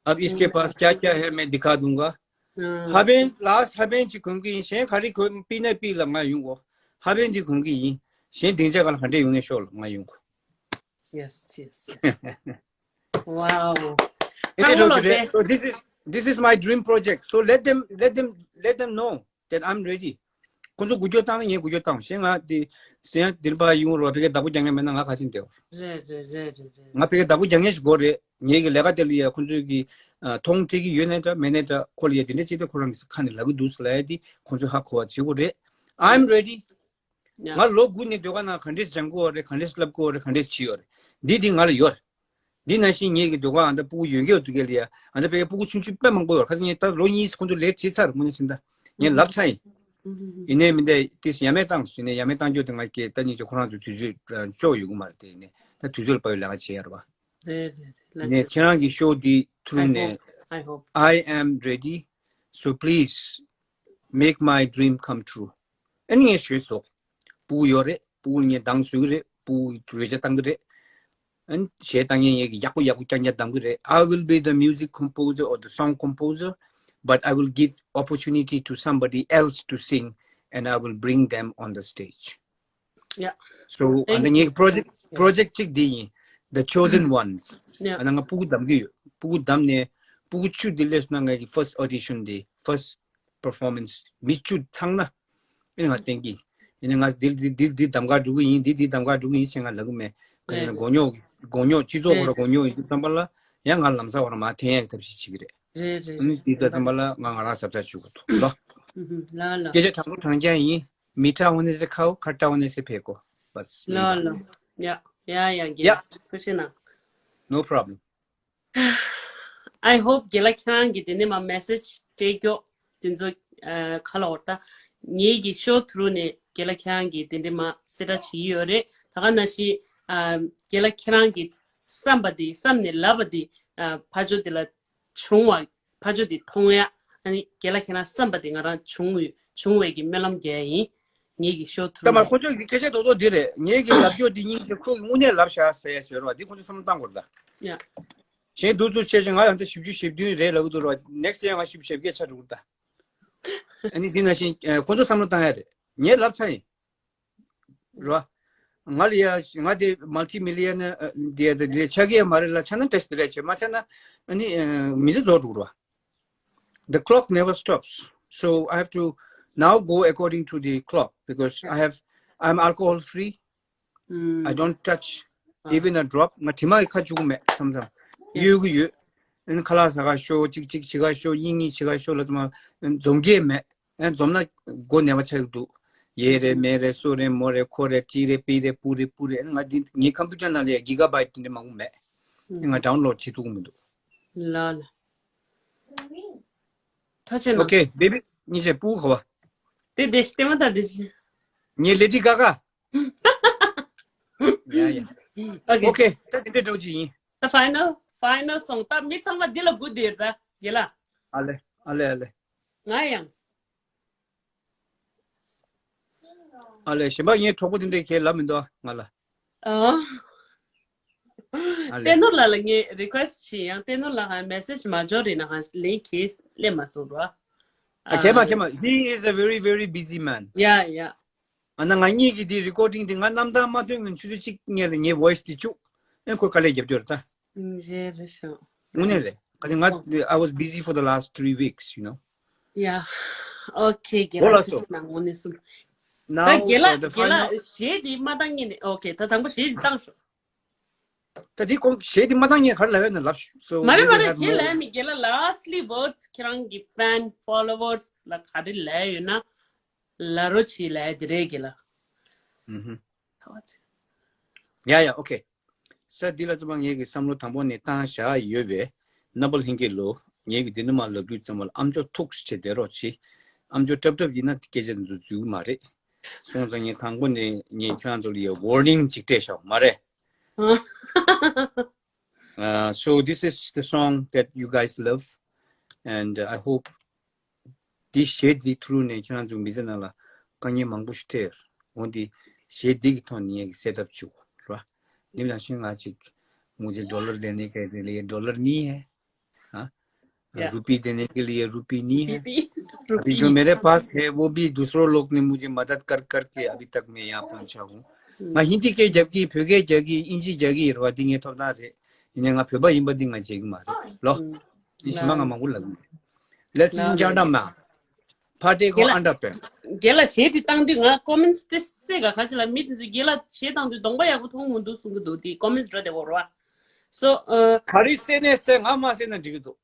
अब इसके पास क्या क्या है, मैं दिखा दूंगा। हाँ। ཧ་པན་ལ་ཧ་པན་ཅིག་གོན་གི་ཡིན། གཞན་ག་རེ་གོན་པི་ན་པི་ལ་ང་ཡོང་གོ། ཧ་པན་ཅིག་གོན་གི་ཡིན། གཞན་སྡིངས་ཆ་ག་ལ་ག་འདྲས་ཡོང་ནས་ཤོག་ལ་ང་ཡོང་གོ། Yes, yes, yes. Wow. ཨེ་འདྲས་འགྲོ་ཞིག་རེད། So this is, this is my dream project. So let them, let them, let them know that I'm ready. ཁོང་ཚོ་འགུལ་སྐྱོད་བཏང་ན་ངས་འགུལ་སྐྱོད་བཏང་། གཞན་ང་དེ་སེམས་ཡང་འདིར་པ་ཡོང་རོགས། ཕ་གིར་བདག་པོ་རྒྱག་མཁན་མེད་ན་ང་ག་ཕྱིན་བསྡད་ཡོད། རེད་རེད་རེད་རེད་རེད། ང་ཕ་གིར་བདག་པོ་རྒྱག་མཁན་ཞིག་དགོས་རེད། ངེད་ཀྱི་ལས་ཀ་དེ་ལ་ཡ་ཁོང་ཚོས་ཀྱི་ཨ་མཐོང་ཐེག་གི་ཡོད་ནའི་འདྲ་མེད་ནའི་འདྲ། ཁོ་ལ་ཡ་དེ་འདྲ་བྱས་ཏེ་ཁོ་རང་གི་ཁ་ནས་ལབ་གི་འདུག་ཟེར་ལབ་ཡ་དེ་ཁོང་ཚོས་ཧ་གོ་བ་བྱེད་དགོས་རེད། I'm ready. ཡ། ང་ལོ་དགུ་ནས་ཟློས་གར་ནང་ག་འདྲས་སྦྱང་གི་ཡོད་རེད། ག་འདྲས་བསླབ་ཀྱི་ཡོད་རེད། ག་འདྲས་བྱས་ཡོད་རེད། འདི་འདི་ང་ལ་ཡོད་རེད། འདི་ནང་བཞིན་ངེད་ཀྱི་ཟློས་གར་ཨ་ད་སྤུ་གུ་ཡོད་མཁན་འདུག་གས་ལ་ཡ། ཨ་ད་ཕ་གིར་སྤུ་གུ་ཆུང་ཆུང་དཔེ་མང་པོ་ཡོད་རེད། ཁ་སང་ངས་ད་ལོ་གཉིས་ཁོང་ཚོ་ལེཊ་བྱས་ཚར། དངོས་གནས་བྱས་ན་ད་ངས་ལབ་ཚར་ཡིན། ཡིན་ནའི་མིན་ནའི་ཏིས་ཡ་མེད་བཏང་སོང་། ཡིན་ནའི་ཡ་མེད་བཏང་རྒྱུ་དེ་ང་གིས་ད་ཉིད་ཀྱི་ཁོ་རང་ཚོ་དུས་ཚོད་ཨ་ལྕོགས་ཡོད་གི་མ་རེད་དེ། ཡིན་ནའི་ད་དུས་ཚོད་ལ་དཔག་པའི་ལས་ཀ་བྱེད་ཡ་རེད་བ། རེད་རེད་རེད། ལགས་ནས་སོ། ཁྱེད་རང་གི་ཤོ་འདི་ཐུག་I ནས hope, I hope. I am ready, so please make my dream come true. ཨ་ནི་ངས་ཞུས་སོ། སྤུ་གུ་ཡོད་རེད། སྤུ་གུ་ངས་འདང་བཟོ་གི་རེད། སྤུ་གུ་རོལ་ཆ་བཏང་གི་རེད། ཨ་ནི་གཞས་བཏང་མཁན་ཡས་ཀྱི་ཡག་པོ་ཡག་པོ་རྐྱང་རྐྱང་གདམ་གི་རེད། I will be the music composer or the song composer, but I will give opportunity to somebody else to sing, and I will bring them on the stage. Yeah. So, and then ངའི་project, project གཅིག་འདི་ཡིན། The Chosen Ones. Yeah. ཨ་ནི་ང་སྤུ་གུ་གདམ་གི་ཡོད། སྤུ་གུ་གདམ་ནས་སྤུ་གུ་བཅུ་འདི་སླེབས་སོང་ན་ངའི་first audition འདི། First performance མི་བཅུ་ཚང་ན། ཨེ་ང་བསྟན་གི། ཨེ་ནི་ང་འདི་འདི་འདི་འདི་གདམ་ག་འགྲོ་གི་ཡིན། འདི་འདི་གདམ་ག་འགྲོ་གི་ཡིན་ཞེས་ང་ལབ་གི་མེད། ག་ཡིན་ན་མགོ་རྙོག་མགོ་རྙོག་སྤྱི་ཚོགས་སྐོར་ལ་མགོ་རྙོག་ཡིན་དུས་ཙམ་པ་ལ་ཡང་ང་ལམ་སང་བར་མ་འཐེན་ཡག་གི་ཐབས་ཤེས་བྱེད་ཀྱི་རེད། རེད་རེད་ཨ་ནི་རེད། འདི་ལྟ་ཙམ་པ་ལ་ང་ང་རང་ཟབ་ཆ་ཞུ་གི་འདུག་ལོ། ལ་ལ། སྐད་ཆ་དྲང་པོ་དྲང་རྐྱང་ཡིན། मीठा होने से खाओ, खट्टा होने से फेंको. बस यही बात है। ལ་ལ། ཡ་ཡ་ཡ། ཡ། ཐུགས་རྗེ་གནང་། No problem. I hope རྒན་ལགས་ཁྱེད་རང་གིས་དེ་ནས་མ་message སྤྲད་ཀྱོག་དེ་ཚོ་ཨ་ག་ལ་འོར་ད། ངེད་ཀྱི་ཤོ་ཐུ་རུ་ནས་རྒན་ལགས་ཁྱེད་རང་གིས་དེ་འདྲ་མ་གསལ་བསྒྲགས་བྱེད་ཀྱི་ཡོད་རེད། ད་ག་ནང་བཞིན་ཨ་རྒན་ལགས་ཁྱེད་རང་གིས་བསམ་པ་དེ་བསམ་ནས་ལབ་པ་དེ་ཨ་ཕ་ཇོ་དེ་ལ་བྱུང་བ། ཕ་ཇོ་དེ་མཐོང་ཡ། ཨ་ནི་རྒན་ལགས་ཁྱེད་རང་བསམ་པ་དེ་ང་རང་བྱུང་བའི་བྱུང་བའི་གི་སྨོན་ལམ་རྒྱག་ཡ་ཡིན། ངེད་ཀྱི་ཤོ་ཐུ་ད་མ་རུ་ཁོ་ཚོ་གི་སྐད་ཆ་རྡོག་རྡོག་འདི་རེད། ངེད་ཀྱི་ལབ་ཕྱོགས་འདི་སྙིང་རྗེ་ཁོ་གི་དངོས་གནས་ལབ་བཞག་ཟེར་ཡ་ཟེར་བ་འདི་ཁོ་ཚོ་བསམ་བློ་བཏང་དགོས་རེད་ད། ཡ། གཞན་འདུག་ཚུལ་བྱས་ཤིང་ང་ཡང་ད་བཞི་བཅུ་ཞེ་བདུན་རེད་ལབ་གི་འདུག་ར། next year ང་བཞི་བཅུ་ཞེ་བརྒྱད་ཆགས་འགྲོ་གི་རེད་ད། ཨ་ནི་འདི་ནང་བཞིན་ཁོ་ཚོ་བསམ་བློ་བཏང་ཡ་རེད། ངས་ལབ་ཚར་ཡིན། ར། ང་ལ་ཡ་ང་དེ་multi millionaire འདི་འདི་ལས་ཆགས་ཀྱི་ཡ་མ་རེད་ལ། ཆགས་ན་ཏེས་འདི་རེད་བྱས། མ་ཆགས་ན་ཨ་ནི་མི་ཚེ་རྫོགས་འགྲོ་གི་རེད་བ། The clock never stops. So I have to now go according to the clock because I have, I'm alcohol free. I don't touch even a drop. ང་དྲི་མ་ཡི་ཁ་བཅུག་གི་མེད་མཚམས་མཚམས། གཡོལ་གི་ཡོད། ཨ་ནི་ཁ་ལག་ཟ་ག་ཤོག་གཅིག་གཅིག་བྱེད་ག་ཤོག་གཉིས་གཉིས་བྱེད་ག་ཤོག་ལབ་དུས་མ་འཛོམས་ཀྱི་མེད། ཨ་ནི་འཛོམས་ན་མགོ་ནད་པ་ཆགས་ཀྱི་འདུག་ཡས་རེད་མས་རེད་སུ་རེད་མོ་རེད་ཁོ་རེད་ཅི་རེད་པི་རེད་པུ་རེད་པུ་རེད། ཨ་ནི་ང་འདི་ངའི་ཀམ་པུ་ཊར་ནང་ལ་ཡ་གི་ག་བྷའིཊ་དེ་འདྲ་མང་པོ་མེད། ང་download བྱེད་ཐུབ་ཀྱི་མི་འདུག་ལ་ལ། ཐུགས་རྗེ་གནང་། Okay baby. སྙིང་རྗེ། སྤུ་གུ་ག་བ། དེ་དེ་ལྟད་མོ་ལྟ་དེ་བཞིན། ངའི་ལེ་ཌི་ག་ག་ཡ་ཡ། Okay. Okay, ད་དེ་འདྲའི་འགྲོ་གི་ཡིན། ད་final, final song. ད་མི་ཚང་མ་འདི་ལ་སྒུག་བསྡད་ཡོད་ད། རྒན་ལགས། ཨ་ལེ། ཨ་ལེ། ཨ་ལེ། ང་ཡང་། ཨ་ལེ། གཞན་པ་ངའི་གྲོགས་པོ་དེ་འདྲས་གས་ལབ་མི་འདུག་ང་ལ། ཨ། ཨ་ལེ། བསྟན་ནོར་ལགས་ལ་ངས་request བྱས་ཡང་བསྟན་ནོར་ལགས་ཧ་message མ་འབྱོར་རེད་ན་ཧ་ལན་གས་སླེབས་མ་སོང་རོ། ཨ་ཁྱེད་མ་ཁྱེད་མ། He is a very very busy man. Yeah, yeah. ཨ་ན་ང་གཉིས་ཀྱི་འདི་recording འདི་ང་རྣམ་ཐར་མ་ཐོན་གོང་ཆུ་ཚོད་གཅིག་སྔོན་ལ་ངའི་voice འདི་བཅུག་ཨེ་ཁོ་དཀའ་ལས་རྒྱབ་སྐྱོར་ད། རེད་རེད་ཤག་དངོས་གནས་རེད། ག་ཚོད་ང་I was busy for the last three weeks, you know. Yeah. Okay, རྒན་ལགས་ཐུགས་རྗེ་གནང་དངོས་གནས་གསུམ། ད་རྒན་ལགས་རྒན་ལགས་གཞས་འདི་མ་བཏང་ངེས་ནས། Okay, ད་དང་པོ་གཞས་ཞིག་བཏང་ཤོག་ད་འདི་གོང་གཞས་འདི་མ་བཏང་ངེས་ག་རེ་ལབ་ཡོད་ན་ལབ་ཤོག་མ་རེད་མ་རེད། རྒན་ལགས་མི་རྒན་ལགས་lastly words ཁྱེད་རང་གི་fan followers ལ་ག་རེ་ལབ་ཡོད་ན་ལབ་རོགས་བྱེད་ལབ་ཡ་འདི་རེད་རྒན་ལགས། ཨུ་ཧུ། Yeah, yeah, okay. ས་འདི་ལ་ཚོ་པ་ངེད་ཀྱི་བསམ་བློ་དང་པོ་ནས་བཏང་བཞག་ཡོད་པས། རྣམ་པ་ལྷན་རྒྱས་ལོ། ངེད་ཀྱི་འདི་ནུ་མ་ལབ་དུས་ཙམ་པ་ལ་ཨམ་ཅོག་ཐུག་བྱས་བསྡད་རོགས་བྱེད། ཨམ་ཅོག་ཀྲབ་ཀྲབ་ཡིན་ན་སྐད་ཆ་འདི་ཚོ་འཛུལ་གི་མ་རེད། སོང་ཙང་ངས་དང་པོ་ནས་ངས་ཁྱེད་རང་ཚོ་ལ་ཡ་ཝོར་ནིང་ཅིག་སྤྲད་བཞག་མ་རེད། Uh, so this is the song that you guys love, and I hope འདི་གཞས་འདི་ཐུ་རུ་ནས་ཁྱེད་རང་ཚོ་མི་ཚེ་ནང་ལ་དཀའ་ངལ་མང་པོ་ཞིག་འཕྲད་ཡོད། འོ་འདི་གཞས་འདི་གི་ཐོག་ནས་ངས་ཀྱི་སེ་ཊབ་བྱེད་དགོས་རེད་བ། འདི་ནང་བཞིན་ང་ཅིག मुझे डॉलर देने के लिए डॉलर नहीं है। हाँ, रुपी देने के लिए रुपी नहीं है। अभी जो मेरे पास है वो भी दूसरों लोग ने मुझे मदद कर करके अभी तक मैं यहाँ पहुँचा हूँ। ང་ཧིན་དི་སྐད་རྒྱབ་ཀྱི་བོད་སྐད་རྒྱབ་ཀྱི་དབྱིན་ཇི་རྒྱབ་ཀྱི་རེད་བ། འདི་ངས་ཐོབ་ཐང་རེད། ཡིན་ནའི་ང་བོད་པ་ཡིན་པ་འདི་ང་བརྗེད་ཀྱི་མ་རེད་ལོ། འདི་ཞི་མ་ང་མང་པོ་ལབ་ཀྱི་མ་རེད། Ladies and gentlemen, party go under pen. རྒན་ལགས་གཞས་འདི་བཏང་དུས་ང་ཀོ་མེན་ཊི་ཏི་སེ་ག་ཁ་ཅིག་ལ་མི་དེ་ཚོས་རྒན་ལགས་གཞས་བཏང་དུས་གདོང་པ་ཡག་པོ་མཐོང་མི་འདུག་གསུང་གི་འདུག་དེ་ཀོ་མེན་ཊི་འགྲོ་བདེ་བོ་རེད་བ། སོ། ག་རེ་ཟེར་ནས་ཟེར། ང་མ་ཟེར་ན་འགྲིག་གི་འདུག་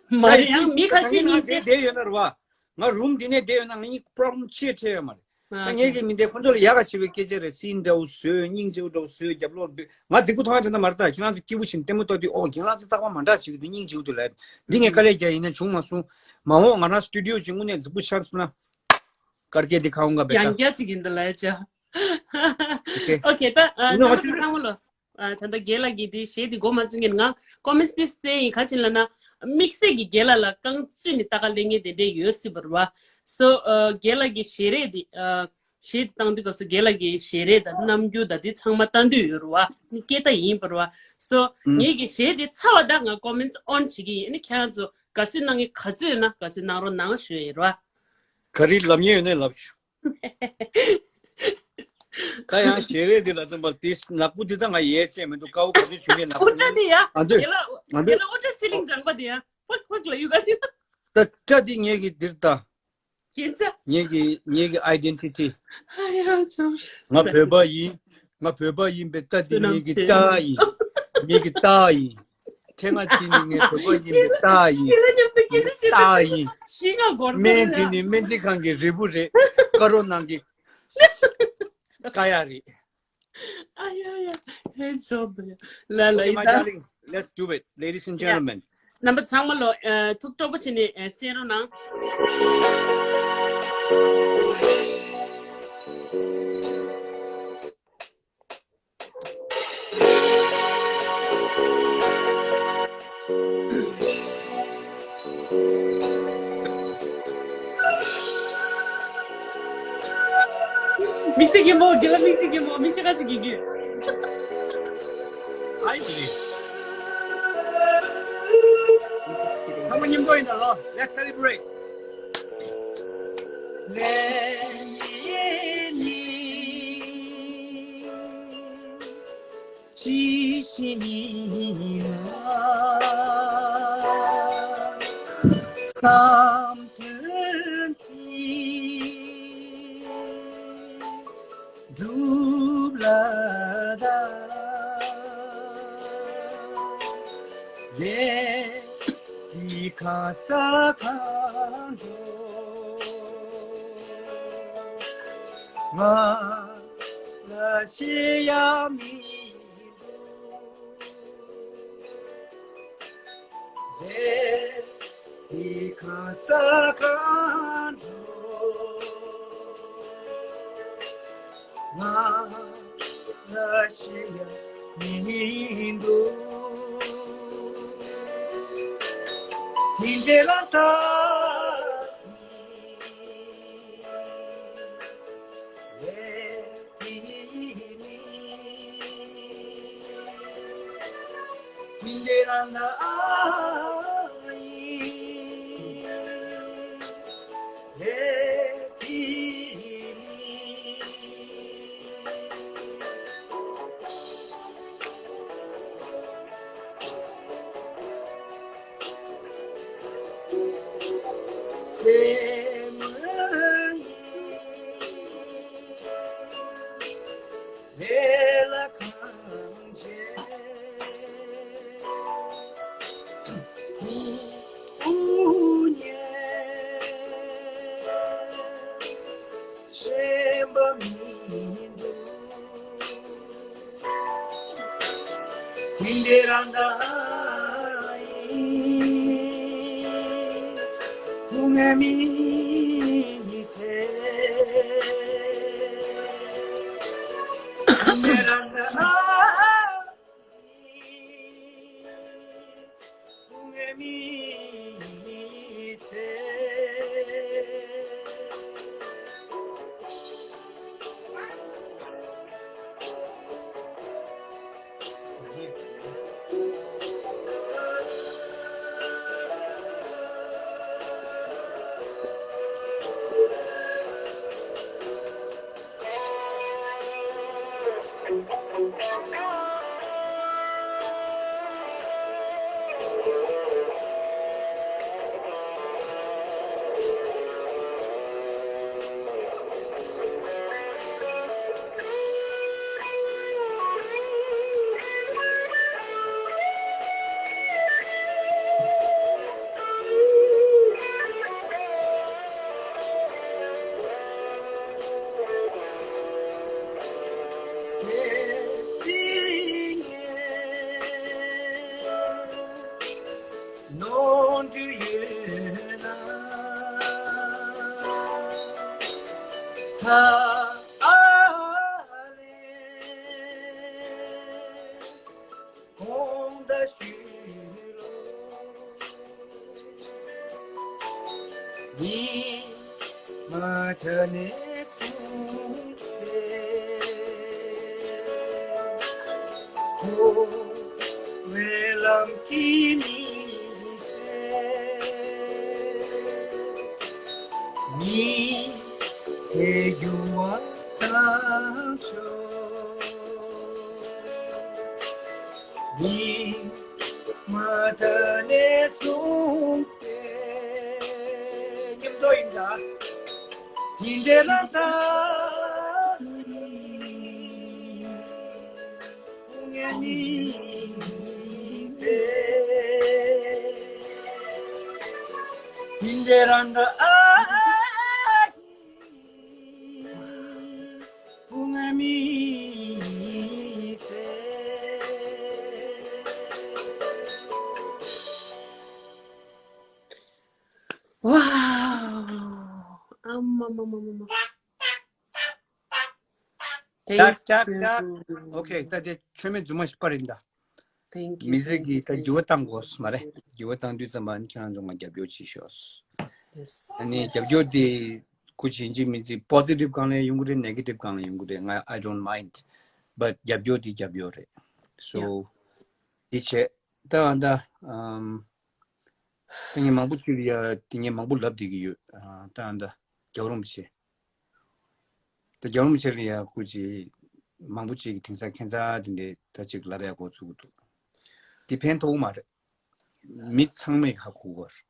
མ་རེད། ཡང་མི་ཁ་ཤས་ཉིན་དེ་བསྡད་ཡོད་ན་རེད་བ། ང་རུམ་འདི་ནས་བསྡད་ཡོད་ན་ང་གཉིས་པོ་རོབ་ལེམ་ཆེ་ཆེ་ཡོད་མ་རེད། ད་ངས་ཀྱི་མི་འདི་ཁོ་ཚོ་ལ་ཡག་ག་བྱེད་པའི་སྐད་ཆ་རེད། སེམས་འདྲ་བོ་བཟོས། སྙིང་རྗེ་བོ་འདྲ་བོ་བཟོས། རྒྱབ་ལོགས་འདི་ང་རྫིག་པོ་མཐོང་ཡ་དེ་འདྲ་མ་རེད། ད་ཁྱེད་རང་ཚོ་སྐྱིད་པོ་བྱེད་ནས་ལྟད་མོ་ལྟ་དུས་ཨོ་རྒན་ལགས་འདི་རྟག་པར་མ་འདྲ་བྱེད་ཀྱི་འདུག་སྙིང་རྗེ་བོ་འདུག་ལབ། འདི་ངས་དཀའ་ལས་རྒྱག་ཡིན་ན་བྱུང་མ་སོང་། མ་འོངས་ང་རང་སི་ཊུ་ཌི་ཡོ་ཅིག་དངོས་གནས་རྫིག་པོ་ཆགས་སོང་ན། དཀར་སྐད་འདི་ཁ་འོང་ག་བེ་ཡང་ཊ། བསྐྱར་ཅིག་ཡིན་འདི་ལ་ཡ་ཅག་ཨོ་ཁེ། ཨོ་ཁེ་ད་ཨ་ནོ་ང་ཚོ་ཚང་མ་ལོ། ཨ་ད་ལྟ་རྒན་ལགས་ཀྱིས་དེ་གཞས་དེ་འགོ་མ་བཙུགས་ངེས་ང་ཀོ་མེན་ཊི་ཏི་སེ་ཡིན་ག་ཅིག་ལབ་ན། དམིགས་བསལ་གྱི་རྒན་ལགས་ལ་རྐང་བཙུགས་ནས་ལྟ་ག་སླེབས་མཁན་དེ་འདྲས་ཡོད་སྲིད་པ་རེད་བ། སོ་ཨ་རྒན་ལགས་ཀྱི་ཞལ་རས་དེ་ཨ་གཞས་དེ་བཏང་དུས་སྐབས་སུ་རྒན་ལགས་ཀྱི་ཞལ་རས་དང་རྣམ་འགྱུར་དང་དེ་ཚང་མ་ལྟ་འདོད་ཡོད་རེད་བ། སྐད་བརྡ་ཡིན་པ་རེད་བ། སོ་ངེད་ཀྱི་གཞས་དེ་ཚར་བ་དང་ང་ཀོ་མེན་ཊི་ཨོན་བྱེད་ཀྱི་ཡིན། ཨ་ནི་ཁྱེད་རང་ཚོ་དགའ་བསུ་གནང་མཁན་ག་ཚོད་ཡོད་ན་དགའ་བསུ་གནང་རོགས་གནང་ཞུ་ཡ་ཡིན་རེད་བ། ག་རེ་ལབ་མཁན་ཡོད་ན་ལབ་ཤོག་ད་ཡང་ཞལ་རས་འདི་ལ་ཙམ་པ་དེ་ནག་པོ་འདི་ད་ང་ཡལ་ཆད་མི་འདུག་དཀར་པོ་ག་ཚོད་བྱུང་ནས་ནག་པོ་འདི་ཡ། ཨ་འདོད། ཨ་འདོད། ཨ་འདོད། ཨོ་ཏྲ་སི་ལིང་ལྗང་པ་འདི་ཡ། ཕག་ཕག་ལ་ཡུ་ག་འདི། ད་སྐྲ་འདི་ངེད་ཀྱི་འདིར་ད། རྒྱན་ཆ། ངེད་ཀྱི་ངེད་ཀྱི་ཨའི་ཌེན་ཊི་ཊི། ཨ་ཡ་ཅོ། ང་བོད་པ་ཡིན། ང་བོད་པ་ཡིན་པའི་རྟགས་འདི་ངེད་ཀྱི་རྟགས་ཡིན། ངེད་ཀྱི་རྟགས་ཡིན། ཐེངས་མ་འདི་ནི་ངས་བོད་པ་ཡིན་པའི་རྟགས་ཡིན། ངེད་ཀྱི་རྟགས་ཡིན། སྨན་འདི་ནི་སྨན་རྩིས་ཁང་གི་རིལ་བུ་རེད། དཀར་པོ་ནང་གི་དཀར་ཡག་རེད། ཨ་ཡ་ཡ། ཧེ་ཇོ་བ་ཡ། ལ་ལ། Okay, ཡི་my ད། Darling, let's do it, ladies and gentlemen. རྣམ་པ་ཚང་མ་ལོ་ཨ་ཐུགས་སྤྲོ་པོ་བྱས་ནས་ཨ་གསན་རོགས་གནང་། མིག་ཤེལ་གྱི་མོ་དགེ་ལ་མིག་ཤེལ་གྱི་མོ་མིག་ཤེལ་ཁ་ཞིག་གི་གི། ཨའི་གི། ཚང་མ་མཉམ་པོ་ཡིན་ད་ལོ། Let's celebrate. Wow. ཨ་མ་མ་མ་མ་མ། Thank you. ཀྱག་ཀྱག་ཀྱག Okay, ད་དེ་མཆོད་མེ་རྫུན་མ་ཞིག་པར་ཡིན་ད། Thank you, མི་ཚེ་གི་ད་འགྱུར་བ་བཏང་དགོས་མ་རེད། འགྱུར་བ་བཏང་དུས་ཙམ་པ་ནི་ཁྱེད་རང་ཚོ་ང་རྒྱབ་སྐྱོར་བྱེད་ཤོག Yes. ཨ་ནི་རྒྱབ་སྐྱོར་དེ་སྐུ་མཁྱེན་གྱི་མི་ཚེ་positive་གང་ལ་ཡོང་གི་རེད། negative་གང་ལ་ཡོང་གི་རེད། ང་I don't mind, but རྒྱབ་སྐྱོར་དེ་རྒྱབ་སྐྱོར་རེད། So Yeah. དེ་བྱས་ད་ད་ཨམ། ད་ངས་མང་པོ་ཅིག་ཡ་དེ་ངས་མང་པོ་ལབ་བསྡད་ཀྱི་ཡོད། ཨ་ད་ད་རྒྱལ་བ་རིན་པོ་ཆེ། ད་རྒྱལ་བ་རིན་པོ་ཆེ་ལ་ཡ་སྐུ་མཁྱེན་མང་པོ་ཅིག་གིས་དེང་སང་ཁྱད་མཚར་དེ་འདྲའི་ད་ཅིག་ལབ་ཡ་འགོ་ཚུགས་ཀྱི་འདུག་དེ་ཕན་ཐོགས་མ་རེད། མི་ཚང་མས་ཧ་གོ་དགོས་རེད།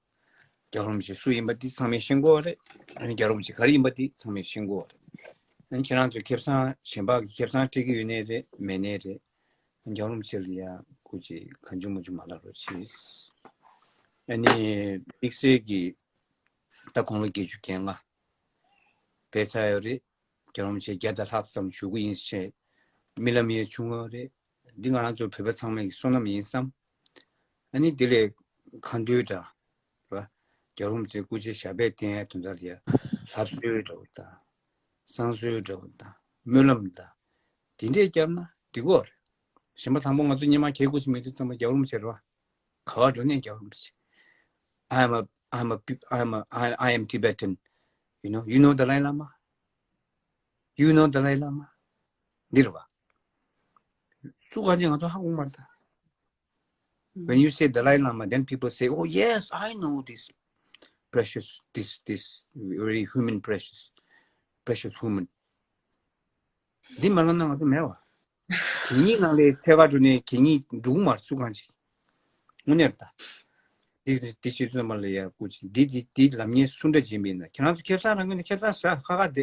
རྒྱལ་བ་རིན་པོ་ཆེ་སུ་ཡིན་པ་དེ་ཚང་མས་ཤེས་དགོས་རེད། ཨ་ནི་རྒྱལ་བ་རིན་པོ་ཆེ་ག་རེ་ཡིན་པ་དེ་ཚང་མས་ཤེས་དགོས་རེད། ཨ་ནི་ཁྱེད་རང་ཚོས་ཁེ་བཟང་གཞན་པ་གིས་ཁེ་བཟང་སྤྲད་ཀྱི་ཡོད་ནའི་རེད། མེད་ནའི་རེད། རྒྱལ་བ་རིན་པོ་ཆེ་ལ་ཡ་སྐུ་མཁྱེན་གང་བྱུང་མང་བྱུང་མ་ལབ་རོགས་གྱིས། ཨ་ནི་དམིགས་བསལ་གྱིས་ད་དགུང་ལོ་བརྒྱད་ཅུ་གྱ་ལྔ་ཕེབས་ཚར་ཡོད་རེད། རྒྱལ་བ་རིན་པོ་ཆེ་བརྒྱ་དང་ལྷག་ཙམ་བཞུགས་ཀྱི་ཡིན་ཞེས་རྨི་ལམ་ཡང་བྱུང་ཡོད་རེད། འདི་ང་རང་ཚོ་བོད་པ་ཚང་མའི་བསོད་ནམས་ཡིན་བསམ། ཨ་ནི་འདི་ལས་གང་འདོད་འདྲ་རེད་བ། རྒྱལ་བ་རིན་པོ་ཆེ་སྐུ་ཕྱྭ་ཞབས་པད་བརྟན་ཡ་དོན་དག་ལ་ཡ་ལྷ་གསོལ་འདྲ་བོ་དང་། བསང་གསོལ་འདྲ་བོ་དང་སྨོན་ལམ་དང་། དེ་འདྲས་བརྒྱབ་ན་འགྲིག་གོ་རེད། གཞན་པ་དང་པོ་ང་ཚོ་སྔོན་མ་གལ་སྐུ་ཞིག་མེད་དུས་ཙམ་པ་རྒྱལ་བ་རིན་པོ་ཆེ་རེད་བ། ག་བ་འགྲོ་ནས་རྒྱལ་བ་རིན་པོ་ཆེ། I am a, I am a, I am a, I, I am Tibetan. You know, you know Dalai Lama? You know Dalai Lama? འདི་རེད་བ། སུ་གང་ཅི་ང་ཚོ་ཧ་གོ་མ་རེད་ད། When you say Dalai Lama, then people say, "Oh yes, I know this precious, this, this very human, precious, precious woman." འདི་མ་ལབ་ན་ང་ཚོ་མེད་བ། གད་སྙིགས་ནང་ལས་འཚོལ་ག་འགྲོ་ནས་གད་སྙིགས་འགྲོ་གི་མ་རེད་སུ་གང་ཅིག་དངོས་གནས་རེད་ད། འདི་འདི་ཕྱི་ཚོད་མ་ལ་ཡ་སྐུ་མཁྱེན་འདི་འདི་འདི་ལབ་མཁན་སུ་འདྲ་ཅིག་ཡིན་ན་ཁྱེད་རང་ཚོ་ཁེ་བཟང་རང་ངོས་ནས་ཁེ་བཟང་ཟ་ཁ་ཁ་བསྡད་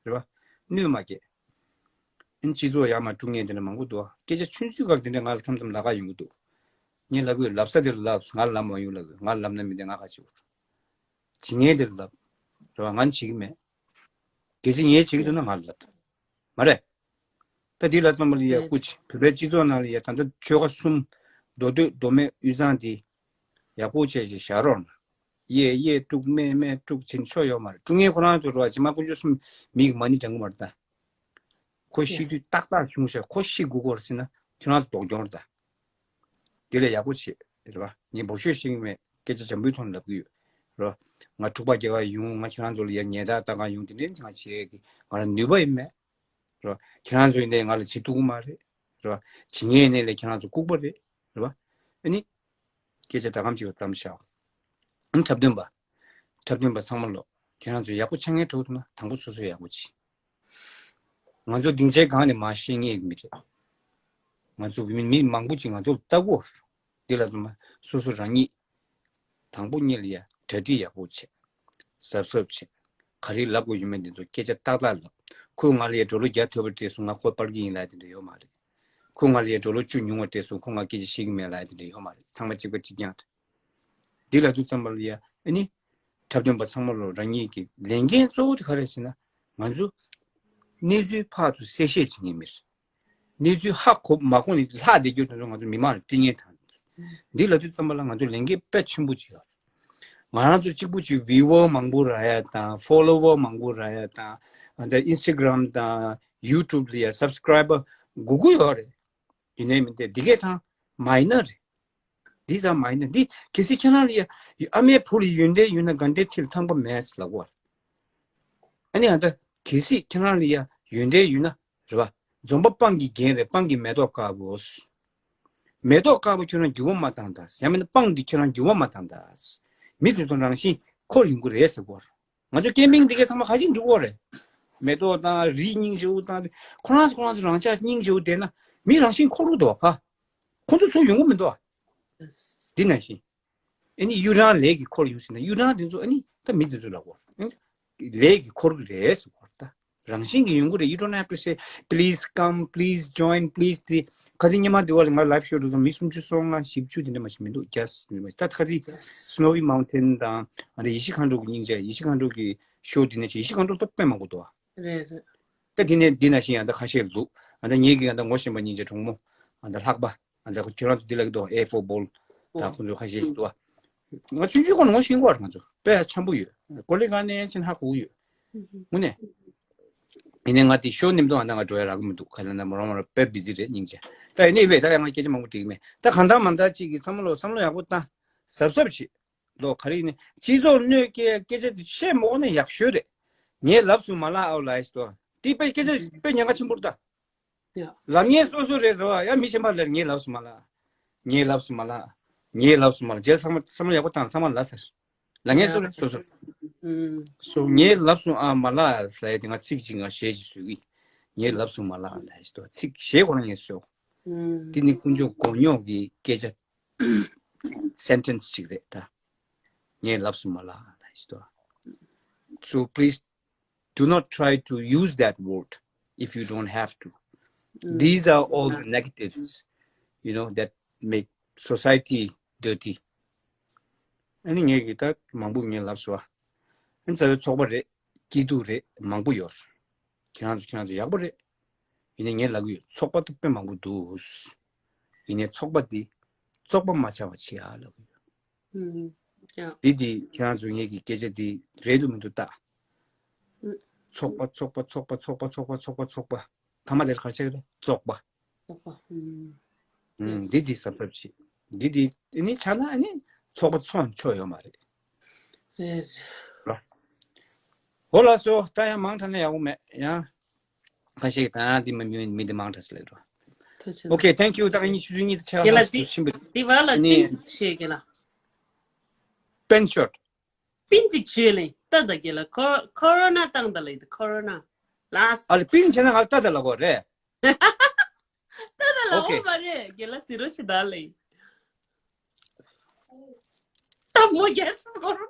རེད་བ། གནོད་མ་སྐྱེལ། ཨིན་སྤྱི་ཚོགས་ཡར་མར་དཀྲུག་མཁན་དེ་འདྲ་མང་པོ་འདུག་ཨ། སྐད་ཆ་ཆུང་ཆུང་སྐབས་དེ་འདྲ་ང་ལ་མཚམས་མཚམས་ལབ་ག་ཡོང་གི་འདུག་ངས་ལབ་གི་ཡོད། ལབ་ས་དེ་ལ་ལབ། ང་ལ་ལབ་མ་ཡོང་ལབ་གི་ཡོད། ང་ལ་ལབ་ན་མི་འདི་ང་ཁ་ཆེ་བོ། བྱེད་མཁན་དེ་ལ་ལབ། རེད་བ། ང་ནི་བྱེད་ཀྱི་མེད། གལ་སྲིད་ངས་བྱེད་ཀྱི་འདུག་ན་ང་ལ་ལབ། མ་རེད། ད་འདི་ལ་ཙམ་པ་ལ་ཡ་ཨེ། སྐུ་མཁྱེན། བོད་པའི་སྤྱི་ཚོགས་ནང་ལ་ཡ་ད་ལྟ་ཆོལ་ཁ་གསུམ། མདོ་སྟོད་མདོ་སྨད་དབུས་གཙང་འདི་ཡག་པོ་བྱས་ཤིག་བཞག་རོགས་གནང་། གཡས་གཡས་དཀྲུག་སྨད་སྨད་དཀྲུག་བྱེད་ཆོག་ཡོད་མ་རེད། དཀྲུག་མཁན་ཁོ་རང་ཚོ་རེད་བ། རྗེས་མ་དཀོན་མཆོག་གསུམ་མིག་མ་ཎི་བགྲང་གི་མ་རེད་ད། ཁོ་ཤི་ཡེས། དུས་ཏག་ཏག་བྱུང་ཤག་ཁོ་ཤི་དགོས་ཀྱི་ཡོད་རེད་ཟེར་ན་ཁྱོད་རང་ཚོ་ལྡོག་རྒྱུ་རེད་ད། འདི་ལས་ཡག་པོ་བྱེད་རེད་བ། ངས་འབོ་ཤོད་ཤེས་ཀྱི་མེད། སྐད་ཆ་འཇམ་པོའི་ཐོག་ནས་ལབ་ཀྱི་ཡོད་རེད་བ། ང་འཁྲུག་པ་རྒྱག་ག་ཡོང་། ང་ཁྱེད་རང་ཚོ་ལ་ཡ་ཉེས་དག་བཏང་ག་ཡོང་། དེ་འདྲའི་ང་བྱེད་ཀྱི་ང་ལ་ནུས་པ་ཡོད་མེད་རེད་བ། ཁྱེད་རང་ཚོ་ཡིན་ནའི་ང་ལ་བྱེད་ཐུབ་ཀྱི་མ་རེད་རེད་བ། བྱེད་མཁན་ཡིན་ནའི་ལས་ཁྱེད་རང་ཚོ་ལྐུགས་པ་རེད་རེད་བ། ཨ་ནི་སྐད་ཆ་འདྲ་གམ་ཅིག་ལ་གཏམ་བཞག་ཨ་ནི་འཁྲབ་སྟོན་པ། འཁྲབ་སྟོན་པ་ཚང་མ་ལོ། ཁྱེད་རང་ཚོ་ཡག་པོ་ཆགས་མཁན་འགྲོ་འདུག་ན་དང་པོ་སོ་སོ་ཡག་པོ་བྱེད། ང་ཚོ་སྡིངས་ཆའི་སྒང་ནས་མར་བཤད་མཁན་མི་རེད། ང་ཚོ་མི་མི་མང་པོ་ཅིག་ང་ཚོ་ལ་ལྟ་གི་ཡོད་རེད། འདི་ལ་ཚང་མ་སོ་སོ་རང་ཉིད། དང་པོ་ཉིད་ལ་ཡ་གྲ་སྒྲིག་ཡག་པོ་བྱེད། གཟབ་གཟབ་བྱེད། ག་རེ་ལབ་དགོས་ཡོད་མེད་འདི་ཚོ་སྐད་ཆ་ཏག་ཏག་ལབ། ཁོས་ང་ལ་ཡ་སྒྲོ་ལོ་བརྒྱ་ཐོབ་པ་སྤྲད་སོང་། ང་ཁོ་སྤར་གྱི་ཡིན་ལབ་ཡ་དེ་འདྲ་ཡོད་མ་རེད། ཁོས་ང་ལ་ཡ་སྒྲོ་ལོ་བཅུ་ཉུང་བ་སྤྲད་སོང་། ཁོས་ང་སྐད་ཆ་བཤད་ཀྱི་མེད་ལབ་ཡ་དེ་འདྲ་ཡོད་མ་རེད། ཚང་མ་གཅིག་པ་གཅིག་རྐྱང་རེད། འདི་ལབ་དུས་ཙམ་པ་ལ་ཡ་ཨ་ནི། འཁྲབ་སྟོན་པ་ཚང་མ་ལོ་རང་ཉིད་ཀྱི་ལས་འགན་གཙོ་བོ་དེ་ག་རེ་རེད་ཟེར་ན། ང་ཚོ་གནས་ཚུལ་ཕར་ཚུར་གསལ་བཤད་བྱེད་མཁན་མི་རེད། གནས་ཚུལ་ཧ་གོ་མ་གོ་ནས་ལྷག་བསྡད་རྒྱུ་དེ་ཚོ་ང་ཚོ་མི་མང་ལ་སྤྲད་མཁན་དང་། འདི་ལབ་དུས་ཙམ་པ་ལ་ང་ཚོ་ལས་འགན་དཔེ་ཆེན་པོ་ཅིག་ཡོད་རེད། ང་རང་ཚོ་གཅིག་པུ་ཅིག་viewer་མང་པོ་རག་ཡ་དང་follower་མང་པོ་རག་ཡ་དང་། ཨ་ད་Instagram་དང་YouTube་ལ་ཡ་subscriber་དགོས་ཀྱི་ཡོད་རེད། ཡིན་ནའི་མིན་ཏེ་འདི་གས་ཐང་minor་རེད། འདི་ཙམ་མ་ཡིན་ན་འདི་གལ་སྲིད་ཁྱེད་རང་ལ་ཡ་ཨ་མའི་བུ་ལ་ཡོན་ཏན་ཡོད་ན་དགའ་ལྡན་ཁྲི་ལ་ཐང་པ་མེད་ཟེར་ལབ་པ། ཨ་ནི་ཨ་ད་གལ་སྲིད་ཁྱེད་རང་ལ་ཡ་ཡོན་ཏན་ཡོད་ན་རེད་བ། འཛོམས་པ་སྤང་གི་རྒྱན་རེད། སྤང་གི་མེ་ཏོག་དཀར་པོ། མེ་ཏོག་དཀར་པོ་ཁྱོད་རང་འགྱུར་བ་མ་བཏང་ད། ཡང་མིན་ན་སྤང་འདི་ཁྱོད་རང་འགྱུར་བ་མ་བཏང་ད། མི་དེ་ཚོ་རང་བཞིན་འཁོར་ཡོང་གི་རེད་ཟེར་གོ། ང་ཚོ་སྐྱེ་དམན་འདི་གའི་ཚང་མ་ཁ་ཅིག་འགྲོ་གི་རེད། མེ་ཏོག་དང་རིའི་སྙིང་རྗེ་བོ་དང་། ཁོ་རང་ཚོ་ཁོ་རང་ཚོ་རང་ཅག་སྙིང་རྗེ་བོ་བསྡད་ན་མི་རང་བཞིན་འཁོར་གི་འདུག་བ། ཁོ་ཚོ་ཚུར་ཡོང་གི་མི་འདུག་བ། འདི་ནང་བཞིན། ཨ་ནི་གཡུ་རང་ལས་ཀྱི་འཁོར་ཡོང་ཟེར་ན་གཡུ་རང་དེ་ཚོ་ཨ་ནི་ད་མི་དེ་ཚོ་ལ་གོ། ཨ་ནི་ལས་ཀྱི་འཁོར་གི་རེད་ཟེར་གོ་ད། རང་བཞིན་གྱིས་ཡོང་གི་རེད། You don't have to say please come, please join, please དེ། ཁ་སང་ཉི་མ་དེ་བ་ལ་ང་live show་འགྲོ་སོང་། མི་སུམ་ཅུ་སོ་ལྔ་བཞི་བཅུ་དེ་འདྲ་མ་ཞིག་མི་འདུག་བརྒྱ་ཟིན་མ་ཞིག་ད་ཁ་སང་Snowy Mountain་དང་ཨ་ནི་ཡེ་ཤེས་མཁའ་འགྲོ་གི་སྙིང་རྗེ། ཡེ་ཤེས་མཁའ་འགྲོ་གི་show་དེ་ནས་ཅིག་ཡེ་ཤེས་མཁའ་འགྲོ་ད་དཔེ་མང་པོ་འདུག་ཨ། རེད་རེད། ད་དེ་ནས་འདི་ནང་བཞིན་ཡང་ད་ཁ་ཤས་འདུག་ཨ་ད་ངེད་ཀྱི་ཡང་ད་ངོ་ཤེས་པ་སྙིང་རྗེ་གྲོགས་མོ་ཨ་ད་ལྷག་པ། ཨ་ད་ཁྱོད་རང་ཚོ་འདི་ལ་གི་འདུག A for ball་ད་ཁོ་ཚོ་ཁ་ཤས་ཤིག་འདུག་ཨ། ང་ཆུང་ཆུང་ཁོ་ན་ངོ་ཤེས་ཀྱི་ཡོད་རེད། ང་ཚོ་དཔེ་འཆམ་པོ་ཡོད། ཀོ་ལི་ག་ནས་ཕྱིན་ཧ་གོ་གི་ཡོད། དངོས་གནས། ཡིན་ནའི་ང་དེ་ཤོ་ནེམ་དུ་ཨ་ད་ང་འགྲོ་ཡ་རག་གི་མི་འདུག་ག་ལ་ན་མོ་རང་མོ་རང་དཔེ་བི་ཛི་རེད་སྙིང་རྗེ། ད་ཡིན་ནའི་ཝེ་ད་ཡང་ང་སྐད་ཆ་མང་པོ་འདྲི་གི་མེད། ད་གང་ལྟར་མ་ལྟར་ཅིག་གི་བསམ་བློ་བསམ་བློ་ཡག་པོ་བཏང་། གཟབ་གཟབ་བྱེད། ལོ་ག་རེ་ཡིན་ནའི་སྤྱི་ཚོགས་གནོད་སྐྱེལ་སྐད་ཆ་དེ་བཤད་མ་འོང་ན་ཡག་ཤོས་རེད། ངས་ལབ་སོང་མ་ལ་ཨའོ་ལ་ཡིས་ཏོ། དེ་དཔེ་སྐད་ཆ་དཔེ་ཉེན་ཁ་ཆེན་པོ་རེད་ད། ཡ། ལབ་མཁན་སོ་སོ་རེད་རེད་བ། ཡང་མི་གཞན་པ་ལ་ངས་ལབ་སོང་མ་ལ། ངས་ལབ་སོང་མ་ལ། ངས་ལབ་སོང་མ་ལ། རྗེས་ཚང་མ་བསམ་བློ་ཡག་པོ་བཏང་། ཚང་མ་ལབ་ཟེར། ལབ་མཁན་སོ་ཡ། སོ་སོ། ཨུམ། སོ་ངས་ལབ་སོང་ཨ་མ་ལ་ལབ་ཡ་དེ་ང་ཚིག་གཅིག་ང་ཞེ་གཅིག་བཟོས་གི། ངས་ལབ་སོང་མ་ལ་ལབ་ཡ་ཞིག་ཏོ། ཚིག་ཞེ་ཁོ་རང་ངས་བཟོས། ཨུམ། དེ་ནི་དཀོན་མཆོག་མགོ་རྙོག་གི་སྐད་ཆ། sentence་ཅིག་རེད་ད། ངས་ལབ་སོང་མ་ལ་ལབ་ཞིག་ཏོ། So please do not try to use that word if you don't have to. These are all the negatives, you know, that make society dirty. ཨ་ནི་ངས་ཀྱི་ད་མང་པོ་ངས་ལབ་སོང་བ། ཨ་ནི་རྩ་བའི་ཚོགས་པ་རེད། སྐྱིད་སྡུག་རེད། མང་པོ་ཡོད། ཁྱེད་རང་ཚོ་ཁྱེད་རང་ཚོ་ཡག་པོ་རེད། ཡིན་ནའི་ངས་ལབ་ཀྱི་ཡོད། ཚོགས་པ་ད་དཔེ་མང་པོ་འདུག་ཡིན་ནའི་ཚོགས་པ་འདི་བཙོག་པ་མ་ཆགས་པ་བྱེད་ཨ་ལབ་ཀྱི་ཡོད། ཨུམ། ཡ། འདི་འདི་ཁྱེད་རང་ཚོ་ངེད་ཀྱི་སྐད་ཆ་འདི་རེད་འདུག་མི་འདུག་ལྟ། ཨུམ། ཚོགས་པ་ཚོགས་པ་ཚོགས་པ་ཚོགས་པ་ཚོགས་པ་ཚོགས་པ་ཚོགས་པ། ཐ་མ་དེར་ག་རེ་ཆགས་ཀྱི་རེད། བཙོག་པ། བཙོག་པ། ཨུམ། ཨུམ། འདི་འདི་གཟབ་གཟབ་བྱེད། འདི་འདི་ཨ་ནི་ཆགས་ན་ཨ་ནི་ཚོགས་པ་ཚོགས་ཆོག་ཡོད་མ་རེད། རེད། ར། འོ་ལགས་སོ། ད་ཡང་མང་དྲགས་ན་ཡག་པོ་མེད་ཡང་། ཁ་ཤས་ཀྱིས་ད་འདི་མི་མི་འདི་མང་དྲགས་སུ་ལེགས་འགྲོ། ཐུགས་རྗེ་ཆེ། Okay, thank you. ད་ངས་ཆུ་ཚོད་གཉིས་དང་ཕྱེད་ཀ་ལ་ལ་ལ་ཤིན་པོ། འདི་བ་ལ་ནི་པིན་ཆི་ཡོད་གི་ལ། པིན་ཤོཊ། པིན་ཅིག་ཆུ་ལེ་ཏ་ད་གི་ལ་ཁོ་ཁོ་རོ་ན་བཏང་ད་ལེ་ཁོ་རོ་ན་ལ། ཨ་ལེ་པིན་བྱས་ན་ང་ཏ་ད་ལ་གོ་རེད། ཏ་ད་ལ་Okay. འོ་མ་རེད་གི་ལ་སི་རོ་ཆི་ད་ལེ། ད་མོ་རྒྱལ་སོང་ཁོ་རོ་ན།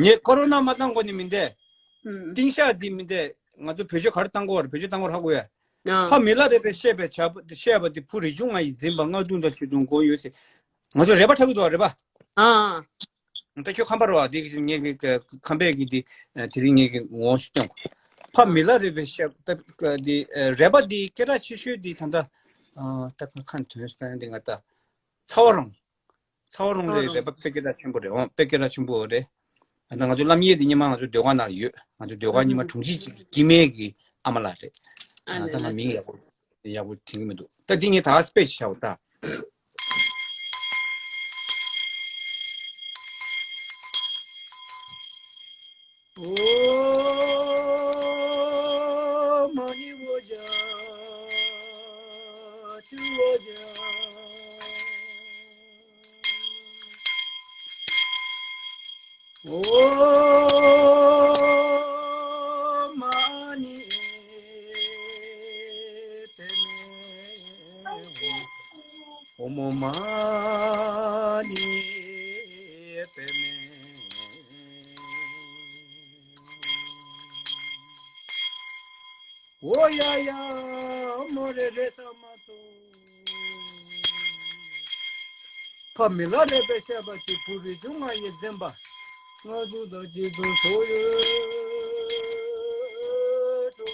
ངས་ཁོ་རོ་ན་མ་བཏང་གོ་ནི་མིན་ཏེ། ཨུམ། ཏིང་ཤག་འདི་མིན་ཏེ། ང་ཚོ་བེད་སྤྱོད་ག་རེ་བཏང་གོ་བ་རེད། བེད་སྤྱོད་བཏང་གོ་ཧ་གོ་ཡ། ཨ། ཕ་མི་ལ་རས་པའི་བཤད་པའི་བྱ་བ་བཤད་པ་འདི་བུ་རིག་ཆུང་ང་ཡིས་འཛིན་པ་ལྔ་བདུན་དང་ཆོས་དུང་མགོ་ཡོད་ཟེར། ང་ཚོ་རས་པ་འཁྲབ་གི་འདུག་བ་རས་པ། ཨ། ད་ཁྱོད་ཁམས་པ་རེད་བ། འདི་གི་ངེད་ཀྱི་ཁམས་པའི་གི་འདི་དེ་རིང་ངེད་ཀྱི་ངོ་ཤེས་སྟོན། ཕ་མི་ལ་རས་པའི་བཤད་པ་འདི་རས་པ་འདི་སྐད་གྲགས་ཆེ་ཤོས་འདི་ད་ལྟ་ད་ཁ་ཁ་དོན་སྟངས་འདི་ང་ད་ཚ་བ་རོང་། ཚ་བ་རོང་ལས་རས་པ་དཔེ་སྐད་གྲགས་ཆེན་པོ་རེད། འོང་དཔེ་སྐད་གྲགས་ཆེན་པོ་རེད། ད་ང་ཚོ་བསླབ་གཉེར་འདི་སྔོན་མ་ང་ཚོ་ཟློས་གར་ནང་ཡོད། ང་ཚོ་ཟློས་གར་སྔོན་མ་དྲུང་ཆེ་གཅིག་གི་སྐྱེ་དམན་གྱི་ཨ་མ་ལགས་རེད། ད་ང་མིང་ཡག་པོ་ཡག་པོ་དྲན་གྱི་མི་འདུག་ད་འདི་ངས་ད་དཔེ་ཞིག་བྱའོ་ད། ཕ་མི་ལ་རས་པའི་བཤད་པ་ཅིག་བུ་རིགས་ཆུང་ང་ཡིས་འཛིན་པ། ང་ཚོ་དང་གཅིག་ཏུ་འགྲོ་ཡོད་འགྲོ་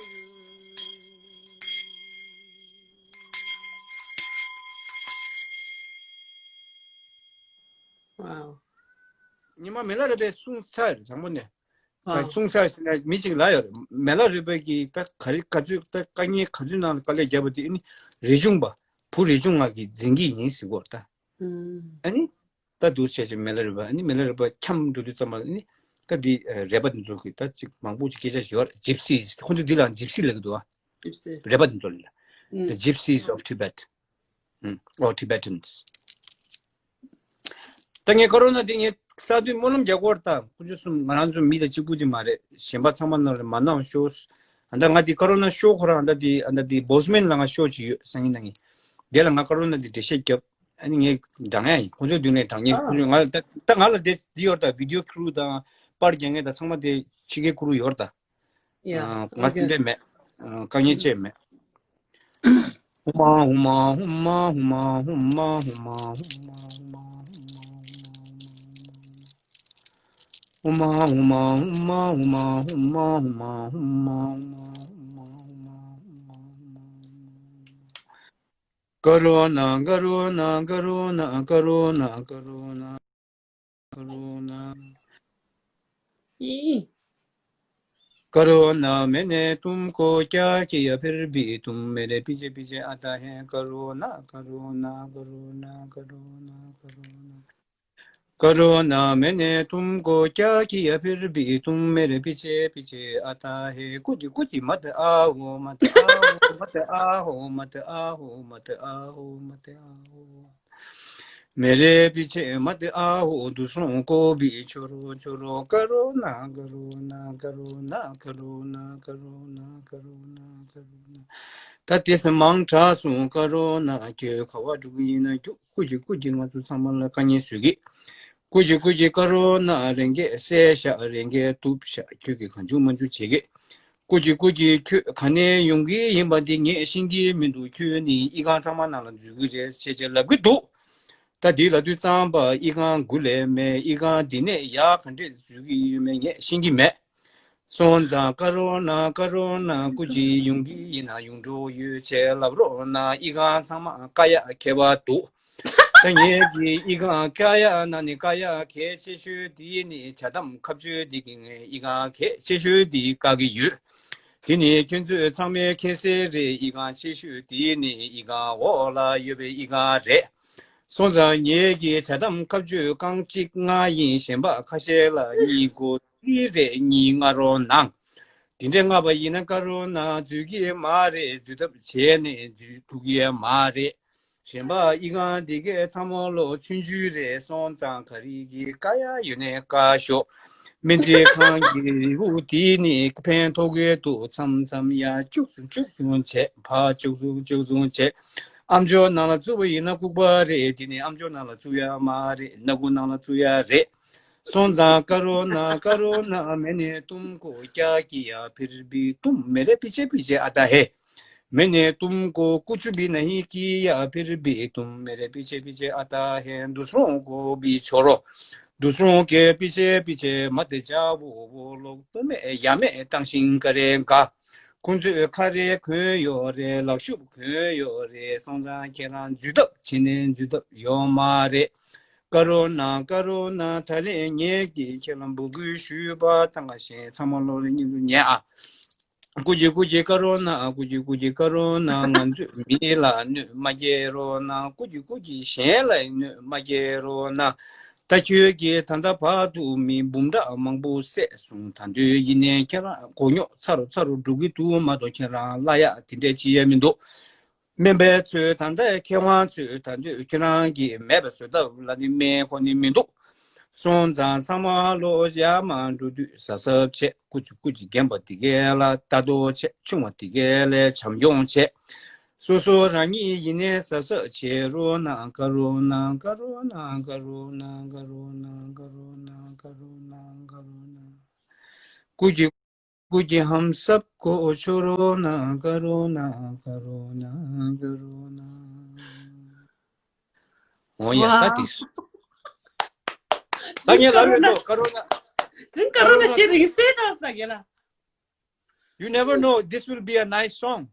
ཡོད། ཉི་མ་མི་ལ་རས་པའི་གསུང་ཚར་དང་པོ་ནས། གསུང་ཚར་ཟེར་ན་མི་གཅིག་ལ་ཡོད་རེད། མི་ལ་རས་པ་གིས་ད་ག་རེ་ག་ཚོད་ད་དཀའ་ངལ་ག་ཚོད་ནང་ལ་དཀའ་ལས་བརྒྱབ་པ་དེ་ཨ་ནི་རས་ཆུང་པ་བུ་རིགས་ཆུང་ང་གིས་འཛིན་གྱི་ཡིན་ཟེར་གོ་ད། ཨ་ནི་ད་འདུག་བྱས་བྱས་མི་ལ་རས་པ་ཨ་ནི་མི་ལ་རས་པ་འཁྱམས་འགྲོ་དུས་ཙམ་པ་ཨ་ནི་ད་འདི་རས་པ་འདི་ཚོ་གིས་ད་ཅིག་མང་པོ་ཅིག་སྐད་ཆ་ཞིག་ཡོད་རེད། Gypsies ཁོང་ཚོ་འདི་ལ་Gypsy ལབ་ཀྱི་འདུག་ཨ། རས་པ་འདི་ཚོ་ལ་The Gypsies of Tibet. ཨོ་Tibetans. ད་ངས་ཀ་རོ་ན་དེ་ངས་གསར་དུ་སྨོན་ལམ་རྒྱག་གོ་ར་ད་དཀོན་མཆོག་གསུམ་ང་རང་ཚོ་མི་དང་གཅིག་པུ་ཅིག་མ་རེད། གཞན་པ་ཚང་མ་ནང་ལ་མ་ནང་ཤོག་ཨ་ད་ང་དེ་ཀ་རོ་ན་ཤོག་ཁོ་རང་ཨ་ད་དེ་ཨ་ད་དེ་བོ་སི་མན་ལ་ང་ཤོག་ཅིག་ཡོད་སང་ཉིན་ན་ངས་དེ་ལ་ང་ཀ་རོ་ན་དེ་འགྲེལ་བཤད་རྒྱབ་ཨ་ནི་ངས་འདྲང་ཡ་ཡིན། ཁོང་ཚོའི་མདུན་ནས་འདྲང་ཉན་ཁོང་ཚོས་ང་ལ་ད་ད་ང་ལ་དེ་དེ་ཡོད་ར་ད་བི་ཌི་ཡོ་ཁུ་རུ་དང་པར་རྒྱག་མཁན་དང་ཚང་མ་དེ་ཕྱི་རྒྱལ་ཁུ་རུ་ཡོད་ར་ད། ཡ། ང་སེམས་ཁྲལ་མེད། དཀའ་ངལ་ཅི་ཡང་མེད། ཀ་རོ་ན་ཀ་རོ་ན་ཀ་རོ་ན་ཀ་རོ་ན་ཀ་རོ་ན། ཀ་རོ་ན། ཨི། ཀ་རོ་ན་མེ་ནེ་ཏུམ་ཀོ་ཀྱ་ཀི་ཡ་ཕིར་བི་ཏུམ་མེ་རེ་པི་ཆེ་པི་ཆེ་ཨ་ཏ་ཧེ། ཀ་རོ་ན་ཀ་རོ་ན་ཀ་རོ་ན་ཀ་རོ་ན་ཀ་རོ་ན། ཀ་རོ་ན་མེ་ནེ་ཏུམ་ཀོ་ཀྱ་ཀི་ཡ་ཕིར་བི་ཏུམ་མེ་རེ་པི་ཆེ་པི་ཆེ་ཨ་ཏ་ཧེ། ཀུ་ཅི་ཀུ་ཅི་མ་ཏི་ཨ་ཧོ་མ་ཏི་ཨ་ཧོ་མ་ཏི་ཨ་ཧོ་མ་ཏི་ཨ་ཧོ་མ་ཏི་ཨ་ཧོ། མེ་རེ་པི་ཆེ་མ་ཏི་ཨ་ཧོ་དུ་སོང་ཀོ་བི་ཆོ་རོ་ཆོ་རོ། ཀ་རོ་ན་ཀ་རོ་ན་ཀ་རོ་ན་ཀ་རོ་ན་ཀ་རོ་ན་ཀ་རོ་ན་ཀ་རོ་ན། ད་དེ་སེ་མང་དྲགས་སོང་། ཀ་རོ་ན་ཁྱོད་ག་བ་འགྲོ་གི་ཡིན་ན་རྒྱུགས། ཀུ་ཅི་ཀུ་ཅི་ང་ཚོ་ཚང་མ་ལ་དཀའ་ངལ་བཟོས་གི། ཀུ་ཅི་ཀུ་ཅི་ཀ་རོ་ན་རེ་འགས་བསད་ཤག་རེ་འགས་གཏུབ་ཤག་ཁྱོད་ཀྱིས་གང་བྱུང་མང་བྱུང་བྱེད་གི། ཀུ་ཅི་ཀུ་ཅི་ཁྱོད་ག་ནས་ཡོང་གི་ཡིན་པ་འདི་ངས་ཤེས་ཀྱི་མི་འདུག་ཁྱོད་ནི་ཨི་ཁང་ཚང་མ་ནང་ལ་འཛུལ་གི་རེད་ཅེས་ཅེས་ལབ་གི་འདུག་ད་འདི་ལབ་དུས་ཙམ་པ་ཨི་ཁང་དགུ་ལས་མེད། ཨི་ཁང་འདི་ནས་ཡར་ག་འདྲས་འཛུལ་གི་ཡོད་མེད་ངས་ཤེས་ཀྱི་མེད། སོང་ཙང་ཀ་རོ་ན་ཀ་རོ་ན་ཀུ་ཅི་ཡོང་གི་ཡིན་ན་ཡོང་འགྲོ་ཡོད་ཅེས་ལབ་རོགས་གནང་། ཨི་ཁང་ཚང་མ་ཀ་ཡ་ཁྱད་པར་འདུག་ད་ངེད་ཀྱི་ཨི་ཁང་ཀ་ཡ་ནང་ནས་ཀ་ཡ་གལ་ཆེ་ཤོས་དེ་ནི་ཇ་དམ་ཁ་བཅོས་འདི་གི་ངས་ཨི་ཁང་གལ་ཆེ་ཤོས་འདི་བཀག་གི་ཡོད། དེ་ནི་ཁྱོད་ཚོས་ཚང་མས་མཁྱེན་གསལ་རེད། ཨི་ཁང་ཆེ་ཤོས་དེ་ནི་ཨི་ཁང་འོག་ལ་ཡོད་པའི་ཨི་ཁང་རེད། སོང་ཙང་ངེད་ཀྱི་ཇ་དམ་ཁ་བཅོས་རྐང་གཅིག་ལྔ་ཡིན། གཞན་པ་ཁ་ཤས་ལ་གཉིས་དགུ་གཅིག་རེ་གཉིས་ལྔ་རོ་ནང་། དེ་འདྲས་ལྔ་པ་ཡིན་ན་ཀ་རོ་ན་འཛུལ་གྱི་མ་རེད། འཛུལ་ཐབས་བྱས་ནས་འཛུལ་ཐུབ་ཀྱི་མ་རེད། གཞན་པ་ཨི་ཁང་འདི་གས་ཚང་མ་ལོ་ཆུང་ཆུང་རེད། སོང་ཙང་ག་རེ་གི་ཀ་ཡ་ཡོད་ནས་བཀག་ཤོག་སྨན་རྩིས་ཁང་གི་རེའུ་དེ་ནི་ཕན་ཐོགས་ཀྱི་འདུག་མཚམས་མཚམས་ཡར་བཅུག་སོང་བཅུག་སོང་བྱས། ཕར་བཅུག་སོང་བཅུག་སོང་བྱས། ཨམ་ཅོག་ནང་ལ་བཙུགས་པ་ཡིན་ན་ལྐུགས་པ་རེད། དེ་ནི་ཨམ་ཅོག་ནང་ལ་བཙུགས་ཡ་མ་རེད། སྣ་ཁུག་ནང་ལ་བཙུགས་ཡ་རེད། སོང་ཙང་ཀ་རོ་ན་ཀ་རོ་ན་མེ་ནེ་ཏུམ་ཀོ་ཀྱ་ཀི་ཡ་ཕིར་བི་ཏུམ་མེ་རེ་པི་ཆེ་པི་ཆེ་ཨ་ཏ་ཧེ། མེ་ནེ་ཏུམ་ཀོ་ཀུ་ཆུ་བི་ན་ཧི་ཀི་ཡ་ཕིར་བི་ཏུམ་མེ་རེ་པི་ཆེ་པི་ཆེ་ཨ་ཏ་ཧེ་དུ་སོང་ཀོ་བི་ཆོ་རོ། དུ་སོང་གེ་པི་ཆེ་པི་ཆེ་མ་དེ་ཅ་བོ་བོ་ལོག་ཏོ་མེ་ཡ་མེ་བཏང་ཤིང་ཀ་རེ་ག། ཁོང་ཚོས་ཁ་རེ་གོན་ཡོད་རེད། ལག་ཤུབས་གོན་ཡོད་རེད། སོང་ཙང་ཁྱེད་རང་འཛུལ་ཐབས་བྱེད་ནས་འཛུལ་ཐབས་ཡོད་མ་རེད། ཀ་རོ་ན་ཀ་རོ་ན། ད་ལན་ངས་ཀྱིས་ཁྱེད་ལ་འབོད་སྐུལ་ཞུས་པ་དང་ག་ཞེས་ཚང་མ་བློ་ལ་སྙིང་དུ་ཉན་ཨ། ཀུ་ཀྱི་ཀུ་ཀྱི་ཀ་རོ་ན། ཀུ་ཀྱི་ཀུ་ཀྱི་ཀ་རོ་ན། ང་ཚོས་མི་ལ་གནོད་མ་སྐྱེལ་རོགས་གནང་། ཀུ་ཀྱི་ཀུ་ཀྱི་གཞན་ལ་གནོད་མ་སྐྱེལ་རོགས་གནང་། ད་ཁྱོད་ཀྱིས་ད་ལྟ་བར་དུ་མི་འབུམ་ཕྲག་མང་པོ་བསད་སོང་། ད་དུང་ཡིན་ནའི་ཁྱེད་རང་མགོ་རྙོག་ཚ་རུ་ཚ་རུ་འགྲོ་གི་འདུག་མ་གཏོགས་ཁྱེད་རང་བླ་ཡག་དེ་འདྲས་ཅི་ཡང་མི་འདུག་སྨན་པའི་ཚོས་ད་ལྟའི་མཁས་དབང་ཚོས་ད་དུང་ཁྱོད་རང་གིས་མེད་པའི་བཟོ་ལྟ་བུ་ལ་ནི་སྨན་ཁོ་ནི་མི་འདུག་སོང་ཙང་ཚང་མ་ལོ་ཡར་མར་འགྲོ་དུས་གཟབ་གཟབ་བྱེད། ཀུ་ཅི་ཀུ་ཅི་རྒན་པ་དེ་གའི་ལ་ལྟ་རྟོག་བྱེད། ཆུང་བ་དེ་གའི་ལ་བྱམས་སྐྱོང་བྱེད། སོ་སོ་རང་ཉིད་ཡིན་ནའི་གཟབ་གཟབ་བྱེད་རོགས་གནང་། ཀ་རོ་ན་ཀ་རོ་ན་ཀ་རོ་ན་ཀ་རོ་ན་ཀ་རོ་ན་ཀ་རོ་ན། ཀུ་ཅི་ཀུ་ཅི་ཧམ་སབ་ཀོ་ཆོ་རོ་ན་ཀ་རོ་ན་ཀ་རོ་ན་ཀ་རོ་ན། འོ་ཡ། ད་དེ་སུ། ད་ངས་ལབ་ཡོད་དོ། ཀ་རོ་ན། དྲིན་ཀ་རོ་ན་ཞེ་རིང་སེ་ད་ས་གེ་ལ། You never know, this will be a nice song.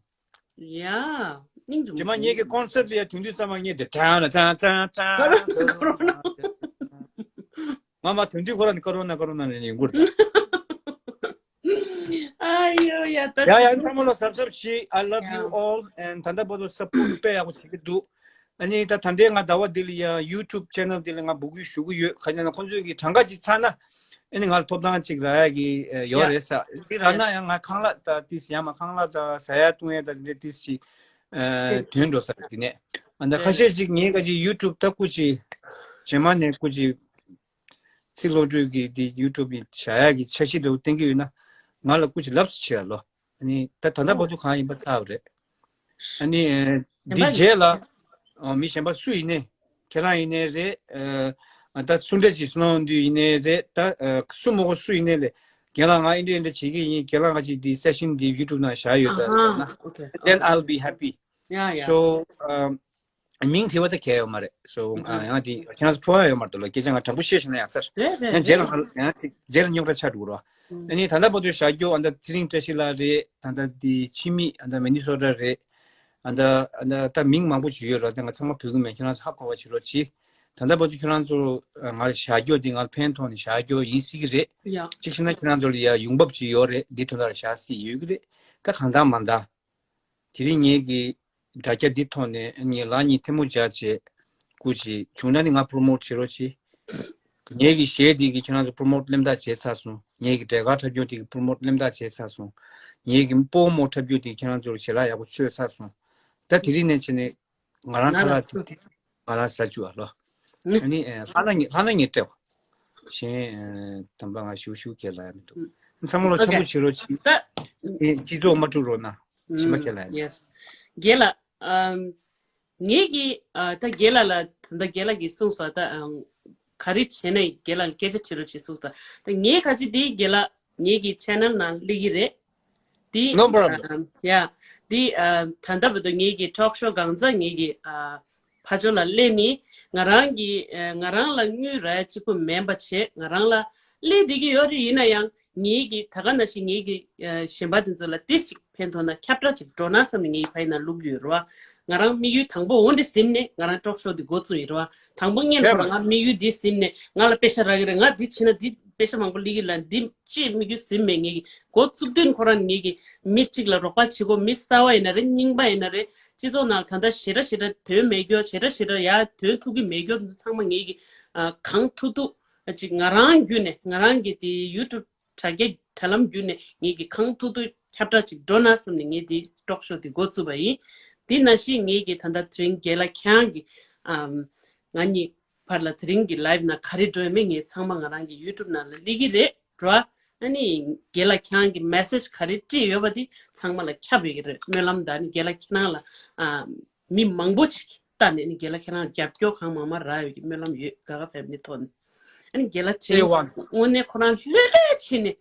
Yeah. ཉིན་རྒྱུན་མ་ངེད་ཀྱི་ཀོན་སར་ལ་ཡ་དུས་དུས་ཙམ་མ་ངེད་དེ་ཀ་རོ་ན་ཀ་རོ་ན། ང་མ་དོན་དུས་ཁོ་རང་ནི་ཀ་རོ་ན་ཀ་རོ་ན་ནས་ཡིན་ཁུར་ད། ཨ་ཡོ་ཡ་ད། ཡ་ཡ། ཚང་མ་ལ་གཟབ་གཟབ་བྱེད། I love you all and ད་ལྟ་བར་དུ་སབ་པོར་ཊི་དཔེ་ཡག་པོ་བྱེད་ཀྱི་འདུག་ཨ་ནི་ད་ད་ལྟའི་ང་ཟླ་བ་འདི་ལ་ཡ་YouTube channel འདི་ལ་ང་འབོད་སྐུལ་ཞུ་གི་ཡོད། ག་ཅི་ན་ཁོང་ཚོས་ཀྱི་གྲངས་ཀ་ཅིག་ཚར་ན་ཨ་ནི་ང་ལ་ཐོབ་ཐང་ཅིག་རག་ཡ་གི་ཡོད་རེད་ས། འདི་རག་ན་ཡང་ང་ཁང་གླ་ད་ཏིས་ཡང་མ་ཁང་གླ་ད་ཟ་ཡ་བཏུང་ཡ་ད་འདི་ཏིས་ཅིག་དོན་འགྲོ་ས་རེད། འདི་ནས་ཨ་ད་ཁ་ཤས་ཅིག་ངས་ག་ཅི་YouTube ད་སྐུ་ཅི་རྗེས་མ་ནས་སྐུ་ཅི། ཚིག་བློ་གྲོས་ཀྱི་འདི་YouTube ཡི་བྱ་ཡག་གི་འཆར་གཞི་འདྲ་བོ་བསྟན་གྱི་ཡོད་ན་ང་ལ་སྐུ་མཁྱེན་ལབ་སུ་བྱེད་ལོ། ཨ་ནི་ད་ད་ལྟ་བར་དུ་གང་ཡིན་པ་ཚར་བ་རེད། ཨ་ནི་འདི་རྗེས་ལ་མི་གཞན་པ་སུ་ཡིན་ནའི་ཁྱེད་རང་ཡིན་ནའི་རེད། ད་སུ་འདྲ་ཅིག་གསུང་དུས་ཡིན་ནའི་རེད། ད་སུ་མོ་གོ་སུ་ཡིན་ནའི་ལས་རྒན་ལགས་ང་ཨིན་འདྲ་ཨིན་འདྲ་བྱེད་ཀྱི་ཡིན། རྒན་ལགས་ང་ཅིག་འདི་session འདི་YouTube ནང་བཞག་ཡོད་ད་ཟེར་ན། Then I'll be happy. So མིང་བྲིས་པ་དེ་གལ་ཡོད་མ་རེད། སོ་ཡང་འདི་ཁྱེད་རང་ཚོ་ཕོ་བ་ཡོད་མ་རེད་ལ་སྐད་ཆ་ང་དྲང་པོ་བཤད་ཤེས་ན་ཡག་ས་རེད། ཡང་རྗེས་ལ་ཡང་ཅིག་རྗེས་ལ་རྙོག་དྲ་ཆགས་འགྲོ་རོགས། ཨ་ནི་ད་ལྟ་བར་དུ་བཞག་རྒྱུ་ཨ་ད་ཚེ་རིང་བཀྲ་ཤིས་ལགས་རེད། ད་ལྟ་འདི་ཕྱི་མི་ཨ་ད་མི་ནི་སོ་ཊ་རེད། ཨ་ད་ཨ་ད་ད་མིང་མང་པོ་ཅིག་ཡོད་རོགས། ད་ང་ཚང་མ་བོད་ཀྱི་མིང་ཁྱེད་རང་ཚོ་ཧ་གོ་བ་བྱེད་རོགས་གྱིས། ད་ལྟ་བར་དུ་ཁྱེད་རང་ཚོ་ང་ལ་བཞག་རྒྱུ་འདི་ང་ལ་ཕན་ཐོགས་ནས་བཞག་རྒྱུ་ཡིན་སྲིད་ཀྱི་རེད། གཅིག་བྱས་ན་ཁྱེད་རང་ཚོ་ལ་ཡ་ཡོང་འབབ་ཅིག་ཡོད་རེད། འདི་དོན་དག་ལ་བཞག་སྲིད་ཡོད་ཀྱི་རེད། ད་གང་ལྟར་མ་ལྟར། དེ་རིང་ངེད་ཀྱི་དྲ་རྒྱ་འདི་ཐོག་ནས་ངེད་ལག་གཉིས་ཐལ་མོ་སྦྱར་བྱས་སྐུ་མཁྱེན་བྱུང་ན་ནི་ང་པྲོ་མོ་ཊི་བྱེད་རོགས་གྱིས། ངེད་ཀྱི་གཞས་འདི་གི་ཁྱེད་རང་ཚོ་པྲོ་མོ་ཊི་སླེབས་ཐག་བྱས་ཚར་སོང་། ངེད་ཀྱི་འབྲས་དཀར་འཁྲབ་རྒྱུ་འདི་གི་པྲོ་མོ་ཊི་སླེབས་ཐག་བྱས་ཚར་སོང་། ངེད་ཀྱི་སྤོ་བོ་མོ་འཁྲབ་རྒྱུ་འདི་ཁྱེད་རང་ཚོར་ཞལ་ལག་ཡག་པོ་མཆོད་ཚར་སོང་། ད་དེ་རིང་ནས་བྱས་ནས་ང་རང་ཁ་ལག་ཚིག་དེ་ང་རང་ཟ་བཅུག་ཨ་ལོ། ཨ་ནི་ལྷ་ན་ངེད་ལྷ་ན་ངེད་སྤྲད་གོ། གཞན་དམ་པ་ང་ཞུ་ཞུ་གལ་ལ་ཡ་མི་འདུག་ཚང་མ་ལོ་འཆམ་པོ་བྱེད་རོགས་གྱིས། ད་སྤྱི་ཚོགས་མ་དཀྲུག་རོགས་གནང་། ཞིམ་པ་ཁྱེད་ལ་ཡ། རྒན་ལགས། ངེད་ཀྱི་ད་རྒན་ལགས་ལ་ད་རྒན་ལགས་ཀྱིས་གསུངས་སོང་། ད་ག་རེ་བྱས་ན་རྒན་ལགས་ལ་སྐད་ཆ་དྲི་རོགས་བྱེད་གསུངས་སོང་། ད་ངས་ག་ཅི་དེ་རྒན་ལགས་ངེད་ཀྱི་ཆེ་ནལ་ནང་སླེབས་ཀྱི་རེད། འདི་No problem. ཡ། འདི་ད་ལྟ་བར་དུ་ངེད་ཀྱི་ཊོག་ཤོ་གང་ཚ་ངེད་ཀྱི་ཕ་ཇོ་ལ་སླེབས་ནི་ང་རང་གི་ང་རང་ལ་དངུལ་རག་གཅིག་པུ་མིན་པ་བྱས་ང་རང་ལ་སླེབས་བསྡད་ཀྱི་ཡོད་རེད། ཡིན་ན་ཡང་ངེད་ཀྱི་ད་ག་ནང་བཞིན་ངེད་ཀྱི་གཞན་པ་དེ་ཚོ་ལ་དེ་ཞིག་ཕན་ཐོགས་ན་ཁྱབ་བསྒྲགས་ཅིག་འགྲོ་ན་བསམ་ནས་ངེད་ཀྱི་ཕ་ཡི་ནང་བླུགས་ཡོད་རེད་བ། ང་རང་དམིགས་ཡུལ་དང་པོ་འོ་འདི་ཟིན་ནས་ང་རང་ཊོག་ཤོ་འདི་འགོ་བཙུགས་ཡིན་རེད་བ། དང་པོ་སྔོན་ཁོ་རང་ང་དམིགས་ཡུལ་འདི་ཟིན་ནས་ང་ལ་པེ་ཤ་རག་གི་རེད། ང་འདི་བྱས་ན་འདི་པེ་ཤ་མང་པོ་སླེབས་ཀྱི་ལ་འདི་ཅིག་དམིགས་ཡུལ་ཟིན་མེད། ངེད་ཀྱི་འགོ་བཙུགས་དུས་ཁོ་རང་ངེད་ཀྱི་མི་གཅིག་ལ་རོགས་པ་བྱེད་དགོས། མི་གསར་བ་ཡིན་ན་རེད། རྙིང་པ་ཡིན་ན་རེད། སྤྱི་ཚོགས་ནང་ད་ལྟ་ཞེ་དྲག་ཞེ་དྲག་དོན་མེད་རྒྱུ་ཞེ་དྲག་ཞེ་དྲག་ཡ་དོན་ཐུག་གི་མེད་རྒྱུ་འདི་ཚང་མ་ངེད་ཀྱི་གང་ཐུབ་ཐུབ་ཅིག་ང་རང་བརྒྱུད་ནས་ང་རང་གི་དེ་ཡུ་ཊུབ་དྲ་རྒྱ་དྲ་ལམ་བརྒྱུད་ནས་ངེད་ཀྱི་གང་ཐུབ་ཐུབ་ཁྱབ་བསྒྲགས་ཅིག་འགྲོ་ན་བསམ་ནས་ངས་དེ་ཊོག་ཤོ་དེ་འགོ་བཙུགས་པ་ཡིན། དེ་ནང་བཞིན་ངེད་ཀྱི་ད་ལྟ་དེ་རིང་རྒན་ལགས་ཁྱེད་རང་གི་ང་གཉིས་བར་ལ་དེ་རིང་གི་ལའེབ་ནང་ག་རེ་འགྲོ་ཡོད་མེད་ངས་ཚང་མ་ང་རང་གི་ཡུ་ཊུབ་ནང་ལ་སླེབས་ཀྱི་རེད་རོ། ཨ་ནི་རྒན་ལགས་ཁྱེད་རང་གི་མེ་སེཇ་ག་རེ་བྲིས་ཡོད་པ་དེ་ཚང་མ་ལ་ཁྱབ་ཡོད་ཀྱི་རེད། སྨོན་ལམ་དང་ཨ་ནི་རྒན་ལགས་ཁྱེད་རང་ལ་མི་མང་པོ་ཅིག་ལྟ་ནས་ཨ་ནི་རྒན་ལགས་ཁྱེད་རང་རྒྱབ་སྐྱོར་གང་མང་མང་རག་ཡོད་ཀྱི་སྨོན་ལམ་ཡོད། དགའ་དགའ་བའི་མི་ཐོག་ནས་ཨ་ནི་རྒན་ལགས་དེ་དབང་དངོས་གནས་ཁོ་རང་ལྷོད་ལྷོད་བྱས་ནས་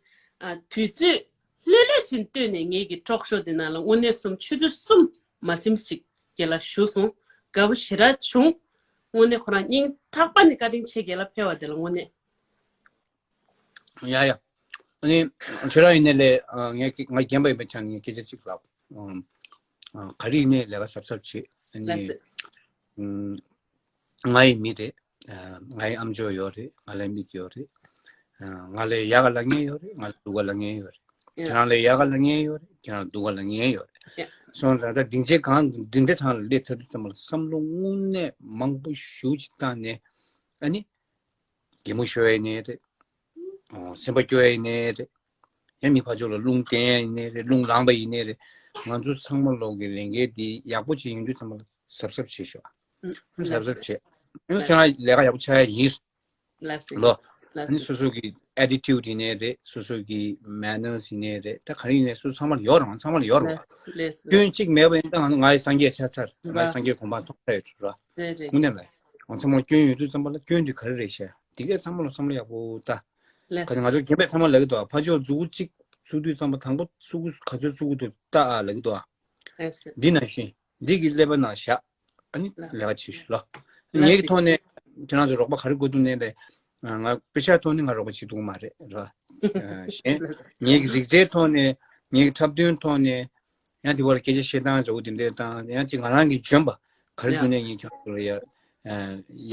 དུས་ཚོད་ལྷོད་ལྷོད་བྱས་ནས་བཏོན་ནས་ངེད་ཀྱི་ཊོག་ཤོ་དེ་ནང་ལ་དངོས་གནས་གསུམ་ཆུ་ཚོད་གསུམ་མ་ཟིན་ཞིག་རྒན་ལགས་བཞུགས་སོང་། དགའ་པོ་ཞེ་དྲག་བྱུང་། དངོས་གནས་ཁོ་རང་སྙིང་ཐག་པ་ནས་བཀའ་དྲིན་ཆེ་རྒན་ལགས་ཕེབས་པ་དེ་ལ་དངོས་གནས། ཡ་ཡ། ཨ་ནི་ཁྱེད་རང་ཡིན་ནའི་ལས་ཨ་ངས་ང་རྒན་པ་ཡིན་པའི་ཆ་ནས་ངས་སྐད་ཆ་གཅིག་ལབ། ཨ་ཨ་ག་རེ་ཡིན་ནའི་ལས་ཀ་གཟབ་གཟབ་བྱེད། ཨ་ནི་ལགས་སོ། ཨམ། ང་ཡི་མི་རེད། ཨ་ང་ཡི་ཨམ་ཅོག་ཡོད་རེད། ང་ལ་མིག་ཡོད་རེད། ཨ་ང་ལ་ཡག་ག་ལབ་མཁན་ཡོད་རེད། ང་ལ་སྡུག་ག་ལབ་མཁན་ཡོད་རེད། ཡ། ཁྱེད་རང་ལ་ཡག་ག་ལབ་མཁན་ཡོད་རེད། ཁྱེད་རང་ལ་སྡུག་ག་ལབ་མཁན་ཡོད་རེད། ཡ། སོང་ཙང་ད་སྡིངས་ཆའི་སྒང་འདི་འདྲའི་ཐང་ལ་སླེབས་ཚར་དུས་ཙམ་པ་ལ་བསམ་བློ་དངོས་གནས་མང་པོ་ཞེ་པོ་ཅིག་བཏང་ནས། ཨ་ནི་གད་མོ་ཤོར་ཡ་ཡིན་ནའི་རེད། ཨོ་སེམས་པ་སྐྱོ་ཡ་ཡིན་ནའི་རེད། ཡང་མི་ཕར་ཕྱོགས་ལ་རླུང་བསྟན་ཡ་ཡིན་ནའི་རེད། རླུང་ལངས་པ་ཡིན་ནའི་རེད། ང་ཚོ་ཚང་མ་ལོག་གི་ལས་འགན་འདི་ཡག་པོ་ཅིག་ཡོང་དུས་ཙམ་པ་ལ་གཟབ་གཟབ་བྱེད་ཤོག་ཨ། ཨུ། གཟབ་གཟབ་བྱེད། ཨ་ནི་ཁྱེད་རང་ལས་ཀ་ཡག་པོ་ཆགས་ཡ་ཡིན། ལགས་སོ། ལོ། ལགས་ཨ་ནི་སོ། སོ་སོ་གི་attitude་ཡིན་ནའི་རེད། སོ་སོ་གི་manners ཡིན་ནའི་རེད། ད་ག་རེ་ཡིན་ནའི་སོ་སོ་ཚང་མ་ལ་ཡོད་རེད། ང་ཚང་མ་ལ་ཡོད་རེད་བ། ལགས་སོ། ལགས་སོ། སྐྱོན་གཅིག་མེད་པ་ཡིན་ན་ང་ང་ཡི་སངས་རྒྱས་ཆགས་ཚར། ང་ཡི་རེད། སངས་རྒྱས་གོ་འཕང་ཐོབ་ཚར་ཡོད་རེད་བ། རེད་རེད། དངོས་གནས་ལ། ང་ཚང་མ་ལ་སྐྱོན་ཡོད་དུས་ཙམ་པ་ལ་སྐྱོན་དེ་ག་རེ་རེད་ཤག་དེ་གས་ཚང་མ་ལ་བསམ་བློ་ཡག་པོ་ལྟ། ལགས་ག་ཚོད་ང་ཚོ་རྒན་པས་ཐ་མ་ལབ་ཀྱི་འདུག་ཕར་ཕྱོགས་མཛུབ་གུ་གཅིག་བཙུགས་དུས་ཙམ་པ་དང་པོ་མཛུབ་གུ་ག་ཚོད་བཙུགས་ཀྱི་འདུག་ལྟ་ཨ་ལབ་ཀྱི་འདུག་ལགས་སོ། འདི་ནང་བཞིན་འདི་གི་ཀླད་པ་ནང་བཞག་ཨ་ནི་ལགས། ལས་ཀ་བྱེད་ཤོག་ལོ། ལགས་ངེད་ཀྱི་སོ། ཐོག་ནས་ཁྱེད་རང་ཚོ་རོགས་པ་ག་རེ་དགོས་འདུག་ནས་ལས། ང་དཔེ་ཆ་ཐོག་ནས་ང་རོགས་པ་བྱེད་ཐུབ་ཀྱི་མ་རེད་ར། གཞན་ངེད་ཀྱི་རིག་རྩལ་ཐོག་ནས། ངེད་ཀྱི་འཁྲབ་སྟོན་ཐོག་ནས། ཡང་དེ་བར་སྐད་ཆ་བཤད་སྟངས་འདྲ་བོ་དེ་འདྲ་དང་ཡང་ཅིག་ང་རང་གི་འཇོན་པ་ག་རེ་འདུག་ནས་ངས་ཁྱེད་རང་ཚོ་ལ་ཡ་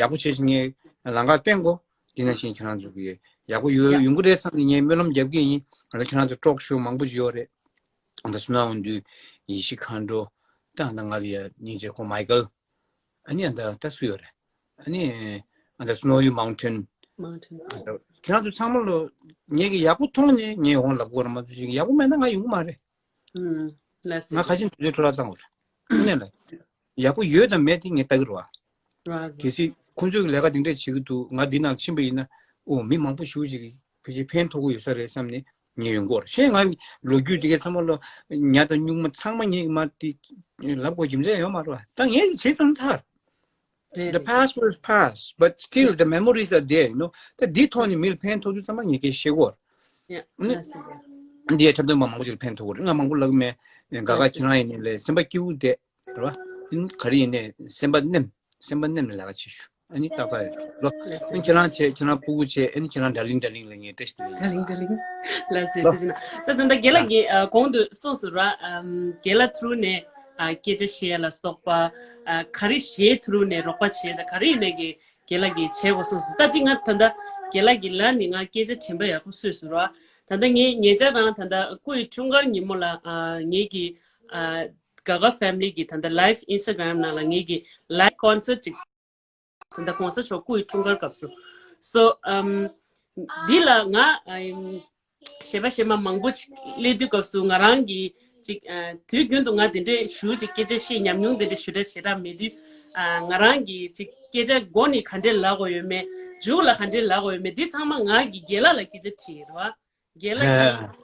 ཡག་པོ་བྱས་ཤིང་ངས་ལམ་ཁ་སྟོན་གོ། འདི་ནང་བཞིན་ཁྱེད་རང་ཚོ་གི་ཡག་པོ་ཡོང་ཡོང་གི་རེད་བསམ་ནས་ངས་སྨོན་ལམ་རྒྱབ་ཀྱི་ཡིན། ང་ལ་ཁྱེད་རང་ཚོ་ཊོག་ཤོ་མང་པོ་ཅིག་ཡོད་རེད། ཨ་ད་སུ་ན་འོང་དུས་ཡེ་ཤེས་མཁའ་འགྲོ། ད་ཨ་ད་ང་ལ་ཡ་སྙིང་རྗེ་ཁོ་མའི་ཀལ། ཨ་ནི་ཨ་ད་ད་སུ་ཡོད་རེད། ཨ་ནི་ཨ་ད་Snowy Mountain། Mountain། ཨ་ད་ཁྱེད་རང་ཚོ་ཚང་མ་ལོ་ངེད་ཀྱི་ཡག་པོ་མཐོང་ནས་ངས་འོང་ལབ་དགོས་ར་མ་གཏོགས་ཅིག་ཡག་པོ་མེད་ན་ང་ཡོང་གི་མ་རེད། ཨུམ། ལགས་སོ། ང་ཁ་ཆེམས་དུས་ཚོད་འཕྲོ་བརླག་བཏང་བ་རེད། དངོས་གནས་ལ། ཡག་པོ་ཡོད་དང་མེད་དེ་ངས་ལྟ་གི་རེད་བ། ར་ར། གལ་སྲིད་ཁོང་ཚོས་ལས་ཀ་དེ་འདྲས་བྱེད་ཀྱི་འདུག་ང་འདི་ནང་ཕྱིན་པ་ཡིན་ན། ཨོ་མི་མང་པོ་ཞེ་པོ་ཅིག་ཕལ་ཆེར་ཕན་ཐོགས་ཀྱི་ཡོད་ས་རེད་བསམ་ནས་ངས་ཡོང་གི་ཡོད་རེད། གཞན་ང་ལོ་རྒྱུས་དེ་གའི་ཚང་མ་ལོ་ཉ་དང་སྨྱུག་མ་ཚང་མ་ངས་མ་དེ་ལབ་དགོས་རྒྱུ་མཚན་ཡོད་མ་རེད་བ། ད་ངས་ཀྱི་བྱས་ཙང་ཚར། རེད། The past was past, but still the memories are there, you know. ད་འདི་ཐོག་ནས་མི་ལ་ཕན་ཐོགས་དུས་ཙམ་པ་ངས་སྐད་བཤད་གོ། ཡ། ཨ་ནི་ལགས་སོ། འདི་ཡ་འཁྲབ་སྟོན་པ་མང་པོ་ཞིག་ལ་ཕན་ཐོགས་གོ་རེད། ང་མང་པོ་ལབ་མེད། ག་ག་ཁྱེད་རང་ཡིན་ནའི་ལས་སེམས་པ་སྐྱིད་པོ་བསྡད་རེད་བ། ཨ་ནི་ག་རེ་ཡིན་ནའི་སེམས་པ་ནེམ། སེམས་པ་ནེམ་ལ་ལས་ཀ་བྱེད་ཤོག་ཨ་ནི་ཏག་ཏག་ཡོད་ལོ། ལགས་སོ། ཨ་ནི་ཁྱེད་རང་བྱེད། ཁྱེད་རང་སྤུ་གུ་བྱེད། ཨ་ནི་ཁྱེད་རང་ཌར་ལིང་ཌར་ལིང་ལ་ངས་བཀྲ་ཤིས་བདེ་ལེགས། ཌར་ལིང་ཌར་ལིང་། ལགས་སོ། ལོ། ཐུགས་རྗེ་གནང་། ད་ད་ལྟ་རྒན་ལགས་ཀྱིས་ཨ་གོང་དུ་གསུངས་སོང་ར། ཨམ། རྒན་ལགས་ཐུ་རུ་ནས་ཨ་སྐད་ཆ་བཤད་ལ་སོགས་པ། ཨ་ག་རེ་གཞས་ཐུ་རུ་ནས་རོགས་པ་བྱས། ད་ག་རེ་ཡིན་ནའི་གི་རྒན་ལགས་ཀྱིས་བྱེད་དགོས་གསུངས་སོང་། ད་འདི་ང་ད་ལྟ་རྒན་ལགས་ཀྱིས་ལབ་ནས་ང་སྐད་ཆ་དྲན་པ་ཡག་པོ་གསོས་སོང་ར། ད་ལྟ་ངས་ཉེ་ཆར་རང་ད་ལྟ་སྐུ་ཡི་འཁྲུངས་སྐར་ཉིན་མོ་ལ་ཨ་ངེད་ཀྱི་ཨ་ག་ག་ཕེ་མི་ལི་གི་ད་ལྟ་ལའེབ་ཨིན་སི་ཊ་གྷ་རམ་ནང་ལ་ངེད་ཀྱི་ལའེབ་ཀོན་སར་ཊི་ཅིག་ད་ལྟ་གོང་ས་མཆོག་སྐུ་ཡི་འཁྲུངས་སྐར་སྐབས་སུ། སོ་ཨམ། འདི་ལ་ང་ཨམ། གཞས་པ་གཞས་མ་མང་པོ་ཅིག་སླེབས་དུས་སྐབས་སུ་ང་རང་གིས་ཅིག་ཨ། དུས་རྒྱུན་དུ་ང་དེ་འདྲའི་ཞུ་ཅིག་སྐད་ཆ་བཤད་ཉམས་མྱོང་དེ་འདྲ་ཞུ་གྲབས་ཞེ་དྲག་མེད་དུས། ཨ། ང་རང་གིས་ཅིག་སྐད་ཆ་མགོ་ནས་ག་འདྲས་ལབ་དགོས་ཡོད་མེད། མཇུག་ལ་ག་འདྲས་ལབ་དགོས་ཡོད་མེད། འདི་ཚང་མ་ང་གིས་རྒན་ལགས་ལ་སྐད་ཆ་དྲིས་རེད་བ། རྒན་ལགས་ཀྱིས།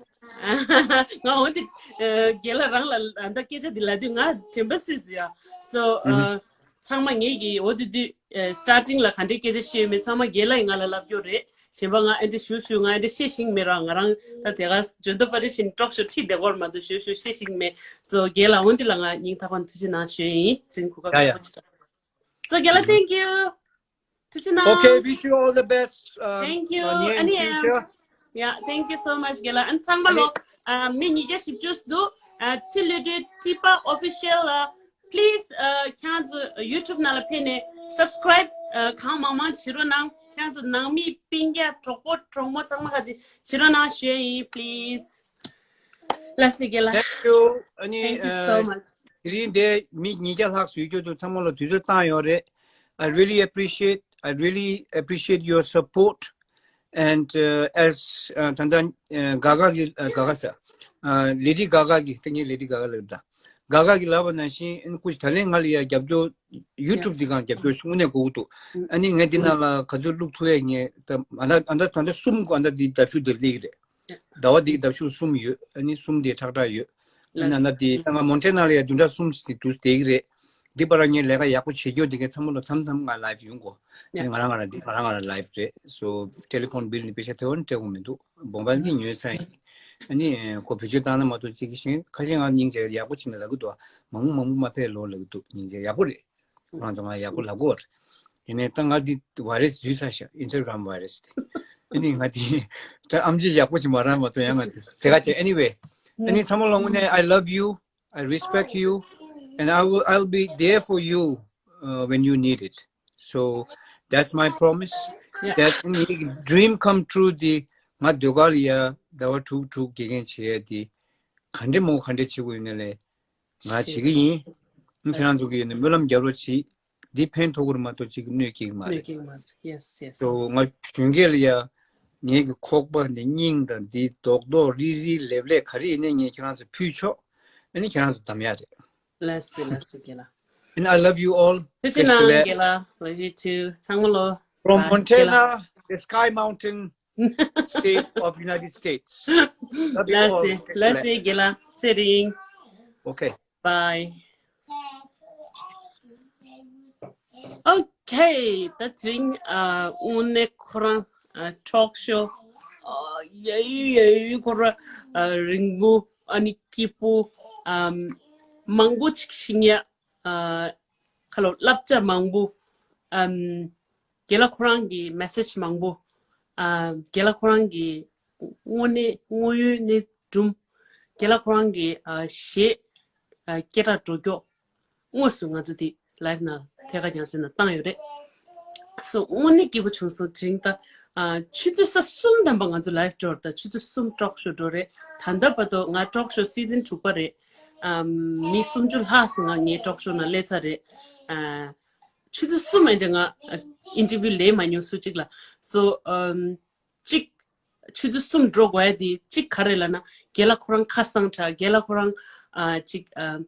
ང་འོན་ཏེ་རྒན་ལགས་རང་ལ་ཨ་ད་སྐད་ཆ་འདི་ལབ་དུས་ང་དྲན་པ་སོས་སོ་ཡ། སོ་ཨ། ཚང་མ་ངེད་ཀྱིས་འོ་དེ་དུས་ཨ་སི་ཊར་ཊིང་ལ་ག་འདྲའི་སྐད་ཆ་བཤད་ཡོད་མེད་ཚང་མ་རྒན་ལགས་ཀྱིས་ང་ལ་ལབ་རྒྱུ་རེད། གཞན་པ་ང་ཨེ་འདྲ་ཞུ་ཞུ་ང་ཨེ་འདྲ་བཤད་ཤེས་མེད་ར། ང་རང་ད་དེ་ག་འཇོན་ཐང་པ་རེ་བཞིན་ཊོག་ཤོ་ཁྲིད་བསྡད་ཡོད་མ་གཏོགས་ཞུ་ཞུ་བཤད་ཤེས་མེད། སོ་རྒན་ལགས་འོ་དེ་ལ་ང་སྙིང་ཐག་པ་ནས་ཐུགས་རྗེ་གནང་ཞུ་ཡ་ཡིན། དེ་རིང་གོ་སྐབས་ཡག་པོ་ཅིག་རག། So རྒན་ལགས། Thank you. ཐུགས་རྗེ་གནང་། Okay, wish you all the best. Um, Thank you. ཨ་ནི་ཨ་ནི་future. Yeah, thank you so much རྒན་ལགས། ཨ་ནི་ཚང་མ་ལོ། ཨ་མི་ཉིས་བརྒྱ་བཞི་བཅུ་འདུག་ཨ་ཚེ་བློ་གྲོས་ཊི་པ་ཨོ་ཕི་ཤལ་ལ། Please ཨ་ཁྱེད་ཚོ་ཡུ་ཊུབ་ནང་ལ་ཕེབས་ནས་སབ་སི་ཀ་རའིབ་ཨ་གང་མང་མང་བྱེད་རོགས་གནང་། ཁྱེད་ཚོ་ནང་མི་སྤུན་ཀྱག་གྲོགས་པོ་གྲོགས་མོ་ཚང་མ་ཁ་ཅིག་བྱེད་རོགས་གནང་ཞུ་ཡ་ཡིན། Please. ལགས་སེ་རྒན་ལགས། Thank you. ཨ་ནི། Thank you so much. དེ་རིང་འདིར་མི་ཉིས་བརྒྱ་ལྷག་ཞུགས་རྒྱུ་འདུག་ཚང་མ་ལ་དུས་ཚོད་བཏང་ཡོད་རེད། I really appreciate, I really appreciate your support. And uh, as uh, ད་ལྟ་ག་ག་གི་ག་ག་ཟེར། ལེ་ཌི་ག་ག་གི་ད་ངས་ལེ་ཌི་ག་ག་ལབ་ད། ག་ག་གི་ལབ་པ་ནང་བཞིན་ཨ་ནི་སྐུ་ཞབས་ད་ལན་ང་ལ་ཡ་རྒྱབ་སྐྱོར། ཡུ་ཊུབ་འདི་སྒང་རྒྱབ་སྐྱོར་དངོས་གནས་དགོས་ཀྱི་འདུག་ཨ་ནི་ངས་འདི་ནང་ལ་ག་ཚོད་བླུགས་ཐུབ་ཡས་ངས་ད་ཨ་ད་ཨ་ད་ད་ལྟ་གསུམ་གོ་ཨ་ད་འདི་ལྡབ་ཤུགས་འདི་སླེབས་ཀྱི་རེད། ཟླ་བ་འདིའི་ལྡབ་ཤུགས་གསུམ་ཡོད། ཨ་ནི་གསུམ་དེ་ཁྲག་ཁྲག་ཡོད། ཨ་ནི་ཨ་ན་དེ་ད་ང་མོན་ཊ་ན་ལ་ཡ་བདུན་ཕྲག་གསུམ་ཞིག་འདུག་བསྡད་ཀྱི་རེད། འདི་བར་ངས་ལས་ཀ་ཡག་པོ་བྱེད་རྒྱུ་དེ་གའི་ཚང་མ་ལ་མཚམས་མཚམས་ང་ལའིབ་ཡོང་གོ་ཨ་ནི་ང་རང་ང་རང་འདི་ང་རང་ང་རང་ལའིབ་རེད། སོ་ཊེ་ལི་ཕོན་བིལ་ནི་པེ་ཤ་ཐེ་བོ་ནི་སྤྲད་དགོས་མི་འདུག་དགོངས་པ་འདི་ཉོས་ཚར་ཡིན། ཨ་ནི་ཁོ་བེད་སྤྱོད་བཏང་ན་མ་གཏོགས་ཅིག་གི་ཤིང་ཁ་ཤས་ང་སྙིང་རྗེ་ཡག་པོ་བྱེད་ན་ལབ་གི་འདུག་མང་པོ་མང་པོ་མ་ཕེབས་ལོ་ལབ་གི་འདུག་སྙིང་རྗེ་ཡག་པོ་རེད། ཁོ་རང་ཚོ་ང་ཡག་པོ་ལབ་གོ་ཡིན་ནའི་ད་ང་འདི་བྷའི་རེ་སི་འཛུལ་ཚར་ཤག་ཨིན་སི་ཊ་གྷ་རམ་བྷའི་རེ་སི་དེ། ཨ་ནི་ང་དེ་ད་ཨམ་ཆི་ཡག་པོ་ཞིག་མ་རང་མ་གཏོགས་ཡང་ང་དེ་ཟེ་ག་ཅེ། Anyway, ཨ་ནི་ཚང་མ་ལོ་དངོས་གནས། I love you, I respect you, and I will, I'll be there for you, uh, when you need it. So that's my promise. Yeah. That ངའི་dream come true དེ་ང་ཟློས་གར་ལ་ཡ་ཟླ་བ་དྲུག་དྲུག་དགེ་རྒན་བྱེད་ཡ་དེ་ག་འདྲ་མོ་ག་འདྲ་བྱེད་དགོས་ཡིན་ན་ལས་ང་བྱེད་ཀྱི་ཡིན། ཁྱེད་རང་ཚོ་གིས་ཡིན་ན་སྨོན་ལམ་རྒྱབ་རོགས་བྱེད། འདི་ཕན་ཐོགས་ཀྱི་རེད་མ་གཏོགས་ཅིག་གནོད་སྐྱེལ་གྱི་མ་རེད། Yes, yes. So ང་གཞོན་སྐྱེས་ལ་ཡ་ངེད་ཀྱི་ཁོག་པ་འདི་སྙིང་དང་འདི་རྡོག་རྡོག་རིལ་རིལ་ལེབ་ལེབ་ག་རེ་ཡིན་ནའི་ངས་ཁྱེད་རང་ཚོ་ཕུལ་ཆོག་ཨ་ནི་ཁྱེད་རང་ཚོ་གདམ་ཡ་རེད། ལགས་སེ་ལགས་སེ་རྒན་ལགས། And I love you all. ཐུགས་རྗེ་གནང་རྒན་ལགས། Love you too. ཚང་མ་ལོ། From Bye. Montana, the Sky Mountain State of United States. Love you ལགས་all. སེ་ལགས་སེ་རྒན་ལགས། ཚེ་རིང་། Okay. Bye. Okay. ད་དེ་རིང་ཨ་དངོས་གནས་ཁོ་རང་ཨ་talk show ཨ་ཡ་ཡུ་ཡ་ཡུ་ཁོ་རང་ཨ་རིང་པོ་ཨ་ནི་སྐྱིད་པོ་ཨམ་མང་པོ་ཅིག་ཤེས་ཡ་ཨ་ཁ་ལོ་བསླབ་བྱ་མང་པོ་ཨམ་རྒན་ལགས་ཁོ་རང་གི་message མང་པོ་ཨ་རྒན་ལགས་ཁོ་རང་གི་དངོས་གནས་དངོས་ཡོད་གནས་སྒྲུང་རྒན་ལགས་ཁོ་རང་གི་ཨ་གཞས་ཨ་སྐད་གྲགས་འགྲོ་མགྱོགས། དངོས་སུ་ང་ཚོ་འདི་live ནང་ཐད་ཀར་རྒྱང་སྲིང་ནང་བཏང་ཡོད་རེད། So དངོས་གནས་སྐྱིད་པོ་བྱུང་སོང་། དེ་རིང་ད་ཨ་ཆུ་ཚོད་ས་གསུམ་ཐམ་པ་ང་ཚོ་live འགྲོ་རེད། ད་ཆུ་ཚོད་གསུམ་talk show འགྲོ་རེད། ད་ལྟ་བར་དུ་ང་talk show season དྲུག་པ་རེད། ཨམ་མི་སུམ་ཅུ་ལྷག་ཙམ་ང་ངའི་talk show ནང་སླེབས་ཚར་རེད། ཨ་ཆུ་ཚོད་གསུམ་ཨེ་འདྲ་ང་ཨ་interview ལེན་མ་མྱོང་སུ་གཅིག་ལ། So ཨམ་གཅིག་ཆུ་ཚོད་གསུམ་འགྲོ་དགོས་ཡ་དེ་གཅིག་ག་རེ་ལབ་ན། རྒན་ལགས་ཁོ་རང་ཁ་གསང་དྲགས། རྒན་ལགས་ཁོ་རང་ཨ་གཅིག་ཨ་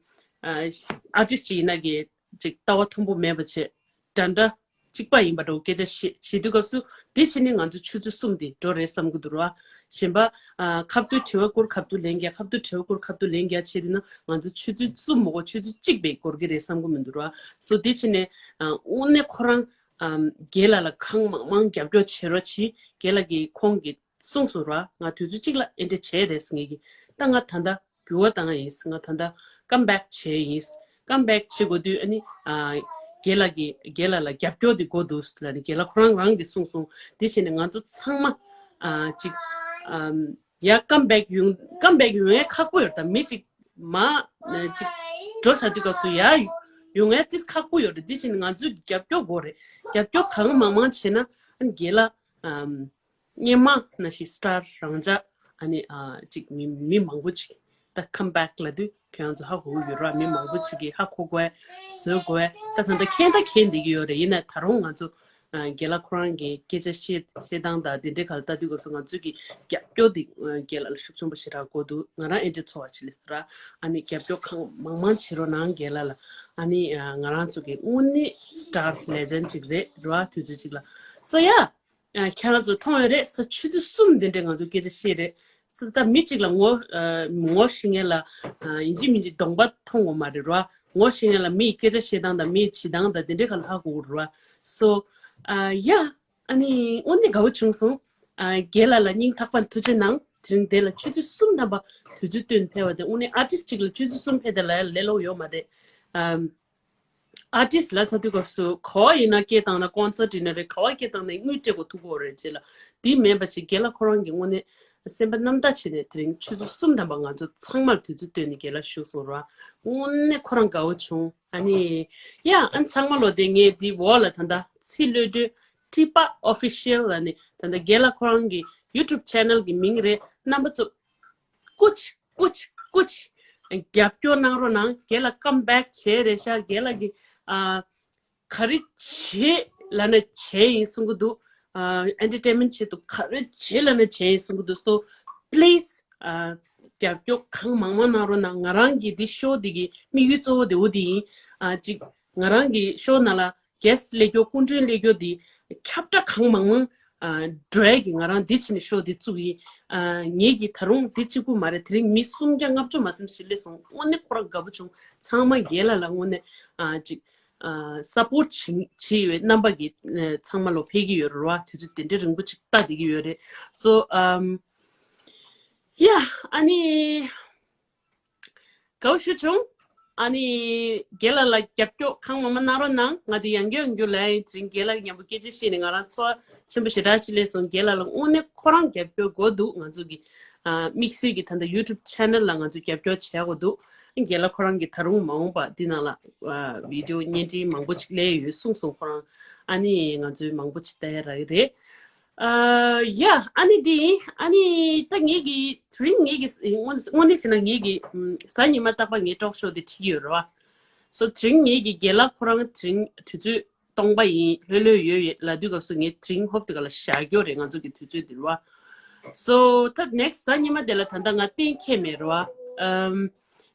ཨ་artist ཅིག་ཡིན་ན་གི་གཅིག་ལྟ་བ་མཐོན་པོ་མེད་པ་བྱས། འདྲ་འདྲ་གཅིག་པ་ཡིན་པ་འདྲ་བོ་སྐད་ཆ་བཤད་བྱེད་དུས་སྐབས་སུ་དེ་བྱས་ནས་ང་ཚོ་ཆུ་ཚོད་གསུམ་དེ་འགྲོ་རེད་བསམ་གི་འདུག་ར། གཞན་པ་ཨ་ཁ་ཐུག་དྲི་བ་བསྐུར་ཁ་ཐུག་ལན་རྒྱག་ཁ་ཐུག་དྲི་བ་བསྐུར་ཁ་ཐུག་ལན་རྒྱག་བྱས་དུས་ན་ང་ཚོ་ཆུ་ཚོད་གསུམ་མ་གཏོགས་ཆུ་ཚོད་གཅིག་པས་འགོར་གི་རེད་བསམ་གི་མི་འདུག་ར། So དེ་བྱས་ནས་ཨ་དངོས་གནས་ཁོ་རང་ཨམ་རྒན་ལགས་ལ་གང་མང་མང་རྒྱབ་སྐྱོར་བྱེད་རོགས་བྱེད། རྒན་ལགས་ཀྱིས་ཁོང་གིས་གསུངས་སོང་ར། ང་དུས་ཚོད་གཅིག་ལ་ཨེ་འདྲ་བྱས་རེད་ཟེར། ངེད་ཀྱིས་ད་ང་ད་ལྟ་འགྱུར་བ་བཏང་ཡ་ཡིན། ང་ད་ལྟ་come back བྱས་ཡིན། Come back བྱེད་དགོས་དུས་ཨ་ནི་ཨ་རྒན་ལགས་ཀྱིས་རྒན་ལགས་ལ་རྒྱབ་སྐྱོར་དེ་དགོས་འདུག་ལབ་ནས་རྒན་ལགས་ཁོ་རང་རང་གིས་གསུངས་སོང་། དེ་བྱས་ནས་ང་ཚོ་ཚང་མ་ཨ་ཅིག་ཨམ་ཡ་come back ཡོང་come back ཡོང་ཡ་ཁག་པོ་ཡོད་རེད། ད་མི་ཅིག་མ་ཅིག་འགྲོ་ཚར་དུས་སྐབས་སུ་ཡ་ཡོང་ཡ་ཏིས་ཁག་པོ་ཡོད་རེད། དེ་བྱས་ནས་ང་ཚོས་རྒྱབ་སྐྱོར་དགོས་རེད། རྒྱབ་སྐྱོར་གང་མང་མང་བྱས་ན་ཨ་ནི་རྒན་ལགས་ཨམ་སྔོན་མ་ནང་བཞིན་star རང་འཇགས་ཨ་ནི་ཨ་ཅིག་མི་མི་མང་པོ་ཅིག་ད་come back ལབ་དུས་ཁྱེད་རང་ཚོ་ཧ་གོ་གི་ཡོད་ར། མི་མང་པོ་ཅིག་གིས་ཧ་གོ་དགོས་བཟོ་དགོས། ད་ད་ལྟ་མཁྱེན་ད་མཁྱེན་བསྡད་ཀྱི་ཡོད་རེད། ཡིན་ན་ད་རུང་ང་ཚོ་ཨ་རྒན་ལགས་ཁོ་རང་གི་སྐད་ཆ་བཤད་བཤད་སྟངས་དང་དེ་འདྲའི་ག་ལ་ལྟ་དུས་སྐབས་སུ་ང་ཚོས་ཀྱི་རྒྱབ་སྐྱོར་དེ་ཨ་རྒན་ལགས་ལ་ཤུགས་ཆེན་པོ་ཞེ་དྲག་དགོས་འདུག་ང་རང་ཨེ་འདྲའི་ཚོར་བ་ཞིག་སླེབས་སོང་ར། ཨ་ནི་རྒྱབ་སྐྱོར་གང་མང་མང་བྱེད་རོགས་གནང་རྒན་ལགས་ལ། ཨ་ནི་ཨ་ང་རང་ཚོ་གི་དངོས་གནས་star legend ཅིག་རེད་ར་དུས་ཚོད་ཅིག་ལ། So yeah. ཨ་ཁྱེད་རང་ཚོ་མཐོང་ཡོད་རེད། ས་ཆུ་ཚོད་གསུམ་དེ་འདྲས་ང་ཚོ་སྐད་ཆ་བཤད་རེད། ས་ད་མི་གཅིག་ལ་ངོ་ཨ་ངོ་ཤེས་མཁན་ལ་ཨ་ཡིན་གཅིག་མིན་གཅིག་གདོང་པ་མཐོང་དགོས་མ་རེད་ར། ངོ་ཤེས་མཁན་ལ་མིའི་སྐད་ཆ་བཤད་སྟངས་དང་མིའི་བྱེད་སྟངས་དང་དེ་འདྲས་ག་ལ་ཧ་གོ་གི་ར། So ཨ་ཡ་ཨ་ནི་དངོས་གནས་དགའ་བོ་བྱུང་སོང་། ཨ་རྒན་ལགས་ལ་སྙིང་ཐག་པ་ནས་ཐུགས་རྗེ་གནང་། དེ་རིང་དེ་ལ་ཆུ་ཚོད་གསུམ་ཐམ་པ་དུས་ཚོད་བཏོན་ཕེབས་པ་དེ་དངོས་གནས་artist གཅིག་ལ་ཆུ་ཚོད་གསུམ་ཕེབས་དེ་ལ་ལས་སླ་པོ་ཡོད་མ་རེད། ཨམ། Artist ལབ་ཚར་དུས་སྐབས་སུ་ག་བ་ཡིན་ན་སྐད་བཏང་ན་concert ཡིན་ན་རེད། ག་བ་སྐད་བཏང་ན་དངུལ་སྤྲད་དགོས་ཐུག་གི་རེད་ཅེས་ལ། དེ་མིན་པ་ཅིག་རྒན་ལགས་ཁོ་རང་གིས་དངོས་གནས་སེམས་པ་རྣམ་དག་བྱས་ནས་དེ་རིང་ཆུ་ཚོད་གསུམ་ཐམ་པ་ང་ཚོ་ཚང་མར་དུས་ཚོད་བཏོན་ནས་རྒན་ལགས་བཞུགས་སོང་ར། དངོས་གནས་ཁོ་རང་དགའ་བོ་བྱུང་། ཨ་ནི་ཡ་ཨ་ཚང་མ་ལོ་དེ་ངས་དེ་འོག་ལ་ད་ལྟ་ཚེ་བློ་གྲོས་ཀྲི་པ་official ལབ་ནས་ད་ལྟ་རྒན་ལགས་ཁོ་རང་གི་YouTube channel གི་མིང་རེད། རྣམ་པ་ཚོ་ཀུ་ཆི་ཀུ་ཆི་ཀུ་ཆི་རྒྱབ་སྐྱོར་གནང་རོགས་གནང་། རྒན་ལགས་come back བྱས་རེད་ཤག་རྒན་ལགས་ཀྱི་ཨ་ག་རེ་བྱེད་ལབ་ན་བྱས་ཡིན་གསུང་གི་འདུག་ཨ་entertainment ཆེད་དུ་ག་རེ་བྱེད་ལབ་ན་བྱས་ཡིན་གསུང་གི་འདུག So please ཨ་རྒྱབ་སྐྱོར་གང་མང་མང་གནང་རོགས་གནང་། ང་རང་གི་འདི་show འདི་གི་དམིགས་ཡུལ་གཙོ་བོ་དེ་འོ་དེ་ཡིན། ཨ་ཅིག་ང་རང་གི་show ནང་ལ་guest སླེབས་རྒྱུ་སྐུ་མགྲོན་སླེབས་རྒྱུ་དེ་ཁྱབ་བསྒྲགས་གང་མང་མང་ཨ་འགྲོ་ཡ་གི་ང་རང་འདི་བྱས་ནས་show འདི་བཙུགས་ཡིན། ཨ་ངེད་ཀྱིས་ད་རུང་འདི་གཅིག་པུ་མ་རེད། དེ་རིང་མི་སུམ་བརྒྱ་ལྔ་བཅུ་མ་ཟིན་ཞིག་སླེབས་སོང་། དངོས་གནས་ཁོ་རང་དགའ་པོ་བྱུང་། ཚང་མ་རྒན་ལགས་ལ་དངོས་གནས་ཨ་ཅིག་ཨ་support བྱེད་བྱེད་ཡོད་རྣམ་པ་གི་ཨ་ཚང་མ་ལོ་ཕེབས་ཀྱི་ཡོད་རེད་བ། དུས་ཚོད་དེ་འདྲའི་རིང་པོ་ཅིག་ལྟ་བསྡད་ཀྱི་ཡོད་རེད། So ཨམ་ཡ་ཨ་ནི། དགའ་བོ་ཞེ་པོ་བྱུང་། ཨ་ནི་རྒན་ལགས་ལ་རྒྱབ་སྐྱོར་གང་མང་མང་གནང་རོགས་གནང་། ང་དེ་ཡང་བསྐྱར་ཡང་བསྐྱར་ལབ་ཡིན། དེ་རིང་རྒན་ལགས་ཀྱི་མཉམ་པོ་སྐད་ཆ་བཤད་ནས་ང་རང་ཚོར་བ་ཆེན་པོ་ཞེ་དྲག་ཅིག་སླེབས་སོང་། རྒན་ལགས་ལ་དངོས་གནས་ཁོ་རང་རྒྱབ་སྐྱོར་དགོས་འདུག་ང་ཚོ་གི་ཨ་དམིགས་བསལ་གྱི་ད་ལྟ་YouTube channel ལ་ང་ཚོ་རྒྱབ་སྐྱོར་བྱེད་དགོས་འདུག་རྒན་ལགས་ཁོ་རང་གིས་ད་རུང་མ་འོངས་པ་འདི་ནང་ལ་ཨ་video བརྙན་འཕྲིན་མང་པོ་ཅིག་སླེབས་ཡོད་གསུངས་སོང་ཁོ་རང་། ཨ་ནི་ང་ཚོའི་མང་པོ་ཅིག་ལྟ་ཡ་རག་གི་རེད། ཨ་ཡ། ཨ་ནི་འདི་ཡིན། ཨ་ནི་ད་ངེད་ཀྱི་དེ་རིང་ངེད་ཀྱི་དངོས་དངོས་གནས་བྱས་ན་ངེད་ཀྱི་ཨམ་གཟའ་ཉི་མ་རྟག་པར་ངའི་talk show དེ་ཁྲིད་ཀྱི་ཡོད་རེད་བ། So དེ་རིང་ངེད་ཀྱི་རྒན་ལགས་ཁོ་རང་དེ་རིང་དུས་ཚོད་སྟོང་པ་ཡིན། ལྷོད་ལྷོད་ཡོད་ཡོད་ལབ་དུས་སྐབས་སུ་ངས་དེ་རིང་ཧོབ་དེ་ག་ལ་བཞག་རྒྱུ་རེད། ང་ཚོ་གི་དུས་ཚོད་འདི་རེད་བ། So ད་next གཟའ་ཉི་མ་དེ་ལ་ད་ལྟ་ང་གཏན་འཁེལ་མེད་རེད་བ། ཨམ།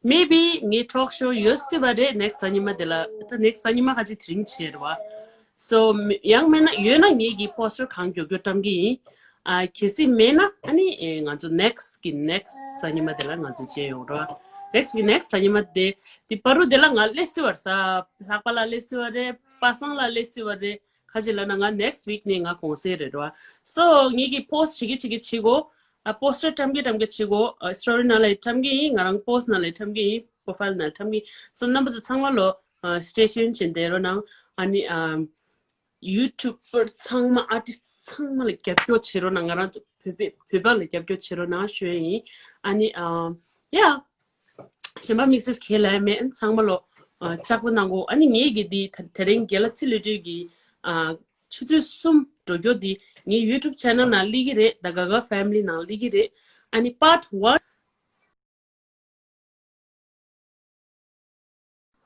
Maybe ངའི་talk show ཡོད་སྲིད་པ་རེད། next གཟའ་ཉི་མ་དེ་ལ། ད་next གཟའ་ཉི་མ་ཁ་ཅིག་དེ་རིང་བྱས་རེད་བ། So ཡང་མེད་ན་ཡོད་ན་ངེད་ཀྱི་poster གང་མགྱོགས་མགྱོགས་བཀྲམ་གྱི་ཡིན། ཨ་གལ་སྲིད་མེད་ན་ཨ་ནི་ཨེ་ང་ཚོ་next གི་next གཟའ་ཉི་མ་དེ་ལ་ང་ཚོ་མཇལ་ཡོང་རེད་བ། next གི་next གཟའ་ཉི་མ་དེ་དེ་བར་དུ་དེ་ལ་ང་སླེབས་སྲིད་པ་རེད། ལྷག་པ་ལ་སླེབས་སྲིད་པ་རེད། པ་སངས་ལ་སླེབས་སྲིད་པ་རེད། ཁ་ཅིག་ལབ་ན་ང་next week ནས་ང་གུང་སེང་རེད་རེད་བ། So ངེད་ཀྱི་post བྱེད་ཀྱི་བྱེད་ཀྱི་བྱེད་གོ། ཨ་poster བཀྲམ་གྱི་བཀྲམ་གྱི་བྱེད་གོ། ཨ་story ནང་ལ་བཀྲམ་གྱི་ཡིན། ང་རང་post ནང་ལ་བཀྲམ་གྱི་ཡིན། profile ནང་ལ་བཀྲམ་གྱི་ཡིན། So རྣམ་པ་ཚོ་ཚང་མ་ལོ་ཨ་stay tuned བྱས་བསྡད་རོགས་གནང་། ཨ་ནི་ཨ་YouTuber ཚང་མ་artist ཚང་མ་ལ་རྒྱབ་སྐྱོར་བྱེད་རོགས་གནང་། ང་རང་ཚོ་བོད་པའི་བོད་པ་ལ་རྒྱབ་སྐྱོར་བྱེད་རོགས་གནང་ཞུ་ཡ་ཡིན། ཨ་ནི་ཨ་yeah གཞན་པ་དམིགས་བསལ་གང་ལབ་ཡ་མེད། ཚང་མ་ལོ་ཨ་ལྕགས་པོ་གནང་གོ། ཨ་ནི་ངེད་ཀྱི་འདི་ད་དེ་རིང་རྒན་ལགས་ཚེ་ལོས་སྒྲོལ་གྱི་ཨ་ཆུ་ཚོད་གསུམ་འགྲོ་རྒྱུ་འདི་ངའི་YouTube channel ནང་སླེབས་ཀྱི་རེད། The Gaga Family ནང་སླེབས་ཀྱི་རེད། ཨ་ནི་part one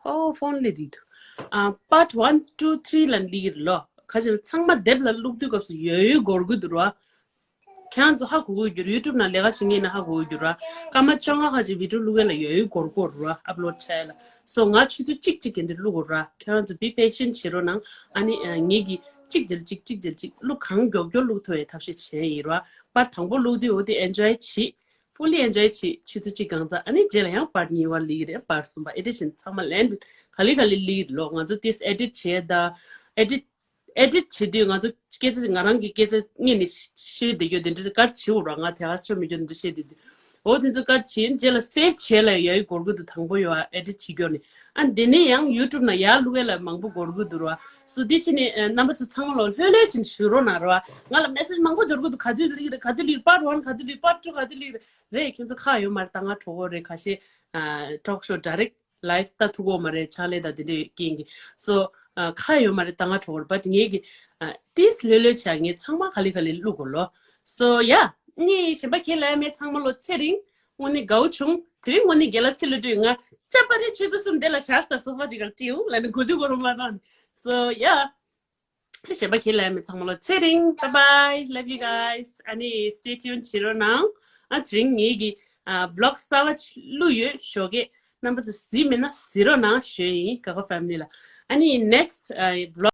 ཨོ་phone སླེབས་འདུག་ཨ་part one two three ལ་སླེབས་ཀྱི་རེད་ལོ། ཁ་ཅིག་ཚང་མ་དེབ་ལ་བླུགས་དུས་སྐབས་སུ་ཡོད་ཡོད་འགོར་གྱི་འདུག་ར། ཁྱེད་རང་ཚོ་ཧ་གོ་གི་ཡོད་རྒྱུ་རེད། YouTube ནང་ལས་ཀ་བྱེད་མཁན་ནི་ཧ་གོ་གི་ཡོད་རྒྱུ་རེད། སྐར་མ་བཅོ་ལྔ་ཁ་ཅིག་video བླུགས་ཡ་ལ་ཡོད་ཡོད་འགོར་གྱི་ཡོད་རེད་བ། upload བྱས་ལ། So ང་ཆུ་ཚོད་གཅིག་གཅིག་གི་འདིར་བླུགས་དགོས་རེད་བ། ཁྱེད་རང་ཚོ་be patient བྱེད་རོགས་གནང་། ཨ་ནི་ཨ་ངེད་ཀྱིས་གཅིག་རྗེས་གཅིག་གཅིག་རྗེས་གཅིག་བླུགས། གང་མགྱོགས་མགྱོགས་བླུགས་ཐུབ་ཡའི་ཐབས་ཤེས་བྱས་ཡིན་རེད་བ། པར་དང་པོ་བླུགས་དུས་འོ་དེ་enjoy བྱེད། fully enjoy བྱེད། ཆུ་ཚོད་གཅིག་གང་ཚ། ཨ་ནི་རྗེས་ལ་ཡང་part གཉིས་པ་སླེབས་ཀྱི་རེད། part གསུམ་པ། ཨེ་ཌིཊ་བྱེད་ཚང་མ་ལན་ག་ལེ་ག་ལེ་སླེབས་ཀྱི་རེད་ལོ། ང་ཚོ་དེས་edit བྱས་ད་edit edit བྱེད་དུས་ང་ཚོ་སྐད་ཆ་ང་རང་གི་སྐད་ཆ་སྔོན་ནས་བཤད་བསྡད་རྒྱུ་དེ་འདྲ་ག་རེ་བྱེད་དགོས་ར། ང་དེ་ག་ཆོ་མི་རྒྱུ་འདི་འདྲ་བཤད་བསྡད་དུས་འོ་དེ་ཚོ་ག་རེ་བྱེད། རྗེས་ལ་save བྱས་ལ་ཡོད་ཡོད་འགོར་གྱི་འདུག་དང་པོ་ཡོད་ཨ་edit བྱེད་རྒྱུ་ནི། ཨ་འདི་ནས་ཡང་YouTube ནང་ཡར་བླུགས་ཡ་ལ་མང་པོ་འགོར་གྱི་འདུག་ར། So འདི་ཕྱི་ནས་ཨ་རྣམ་པ་ཚོ་ཚང་མ་ལོ་ལྷོད་ལྷོད་ཅིག་ཞུ་རོགས་གནང་ར། ང་ལ་message མང་པོ་འབྱོར་གྱི་འདུག་ག་དུས་སླེབས་ཀྱི་རེད། ག་དུས་སླེབས་part one ག་དུས་སླེབས། part two ག་དུས་སླེབས་ཀྱི་རེད། རེད། ཁྱེད་ཚོ་ཁ་ཡོད་མ་རེད། ད་ང་གྲོགས་པོ་རེད། ཁ་ཤས་ཨ་talk show direct live ལྟ་ཐུབ་ཀྱི་མ་རེད། ཕྱག་ལས་དང་དེ་འདྲའི་རྐྱེན་གྱིས། So ཨ་ཁ་ཡོད་མ་རེད། ད་ང་གྲོགས་པོ་རེད། But ངེད་ཀྱི་ཨ་དེས་ལྷོད་ལྷོད་བྱས་ངས་ཚང་མ་ག་ལེ་ག་ལེ་བླུགས་དགོས་ལོ། So yeah ནི་གཞན་པ་ཁས་ལེན་མེད། ཚང་མ་ལོ་ཚེ་རིང་། དངོས་གནས་དགའ་བོ་བྱུང་། དེ་རིང་དངོས་གནས་རྒན་ལགས་ཚེ་ལོས་སྒྲོལ་ང་ཅབ་པ་རེ་ཆུ་ཚོད་གསུམ་དེ་ལ་བཞག་ས་སོ་ཕ་དེ་གར་བྲིས་འོང་ལབ་ནས་གོ་ཆུ་གོ་རུ་མ་བཏང་། So yeah གཞན་པ་ཁས་ལེན་མེད། ཚང་མ་ལོ་ཚེ་རིང་། Bye bye, love you guys. ཨ་ནི་stay tuned བྱེད་རོགས་གནང་། ཨ་དེ་རིང་ངེད་ཀྱི་ཨ་vlog གསར་པ་ཅིག་བླུགས་ཡོད། ཞོགས་ཀས་རྣམ་པ་ཚོ་གཟིགས་མེད་ན་གཟིགས་རོགས་གནང་ཞུ་ཡིན། Gaga Family ལ། ཨ་ནི་next ཨ་vlog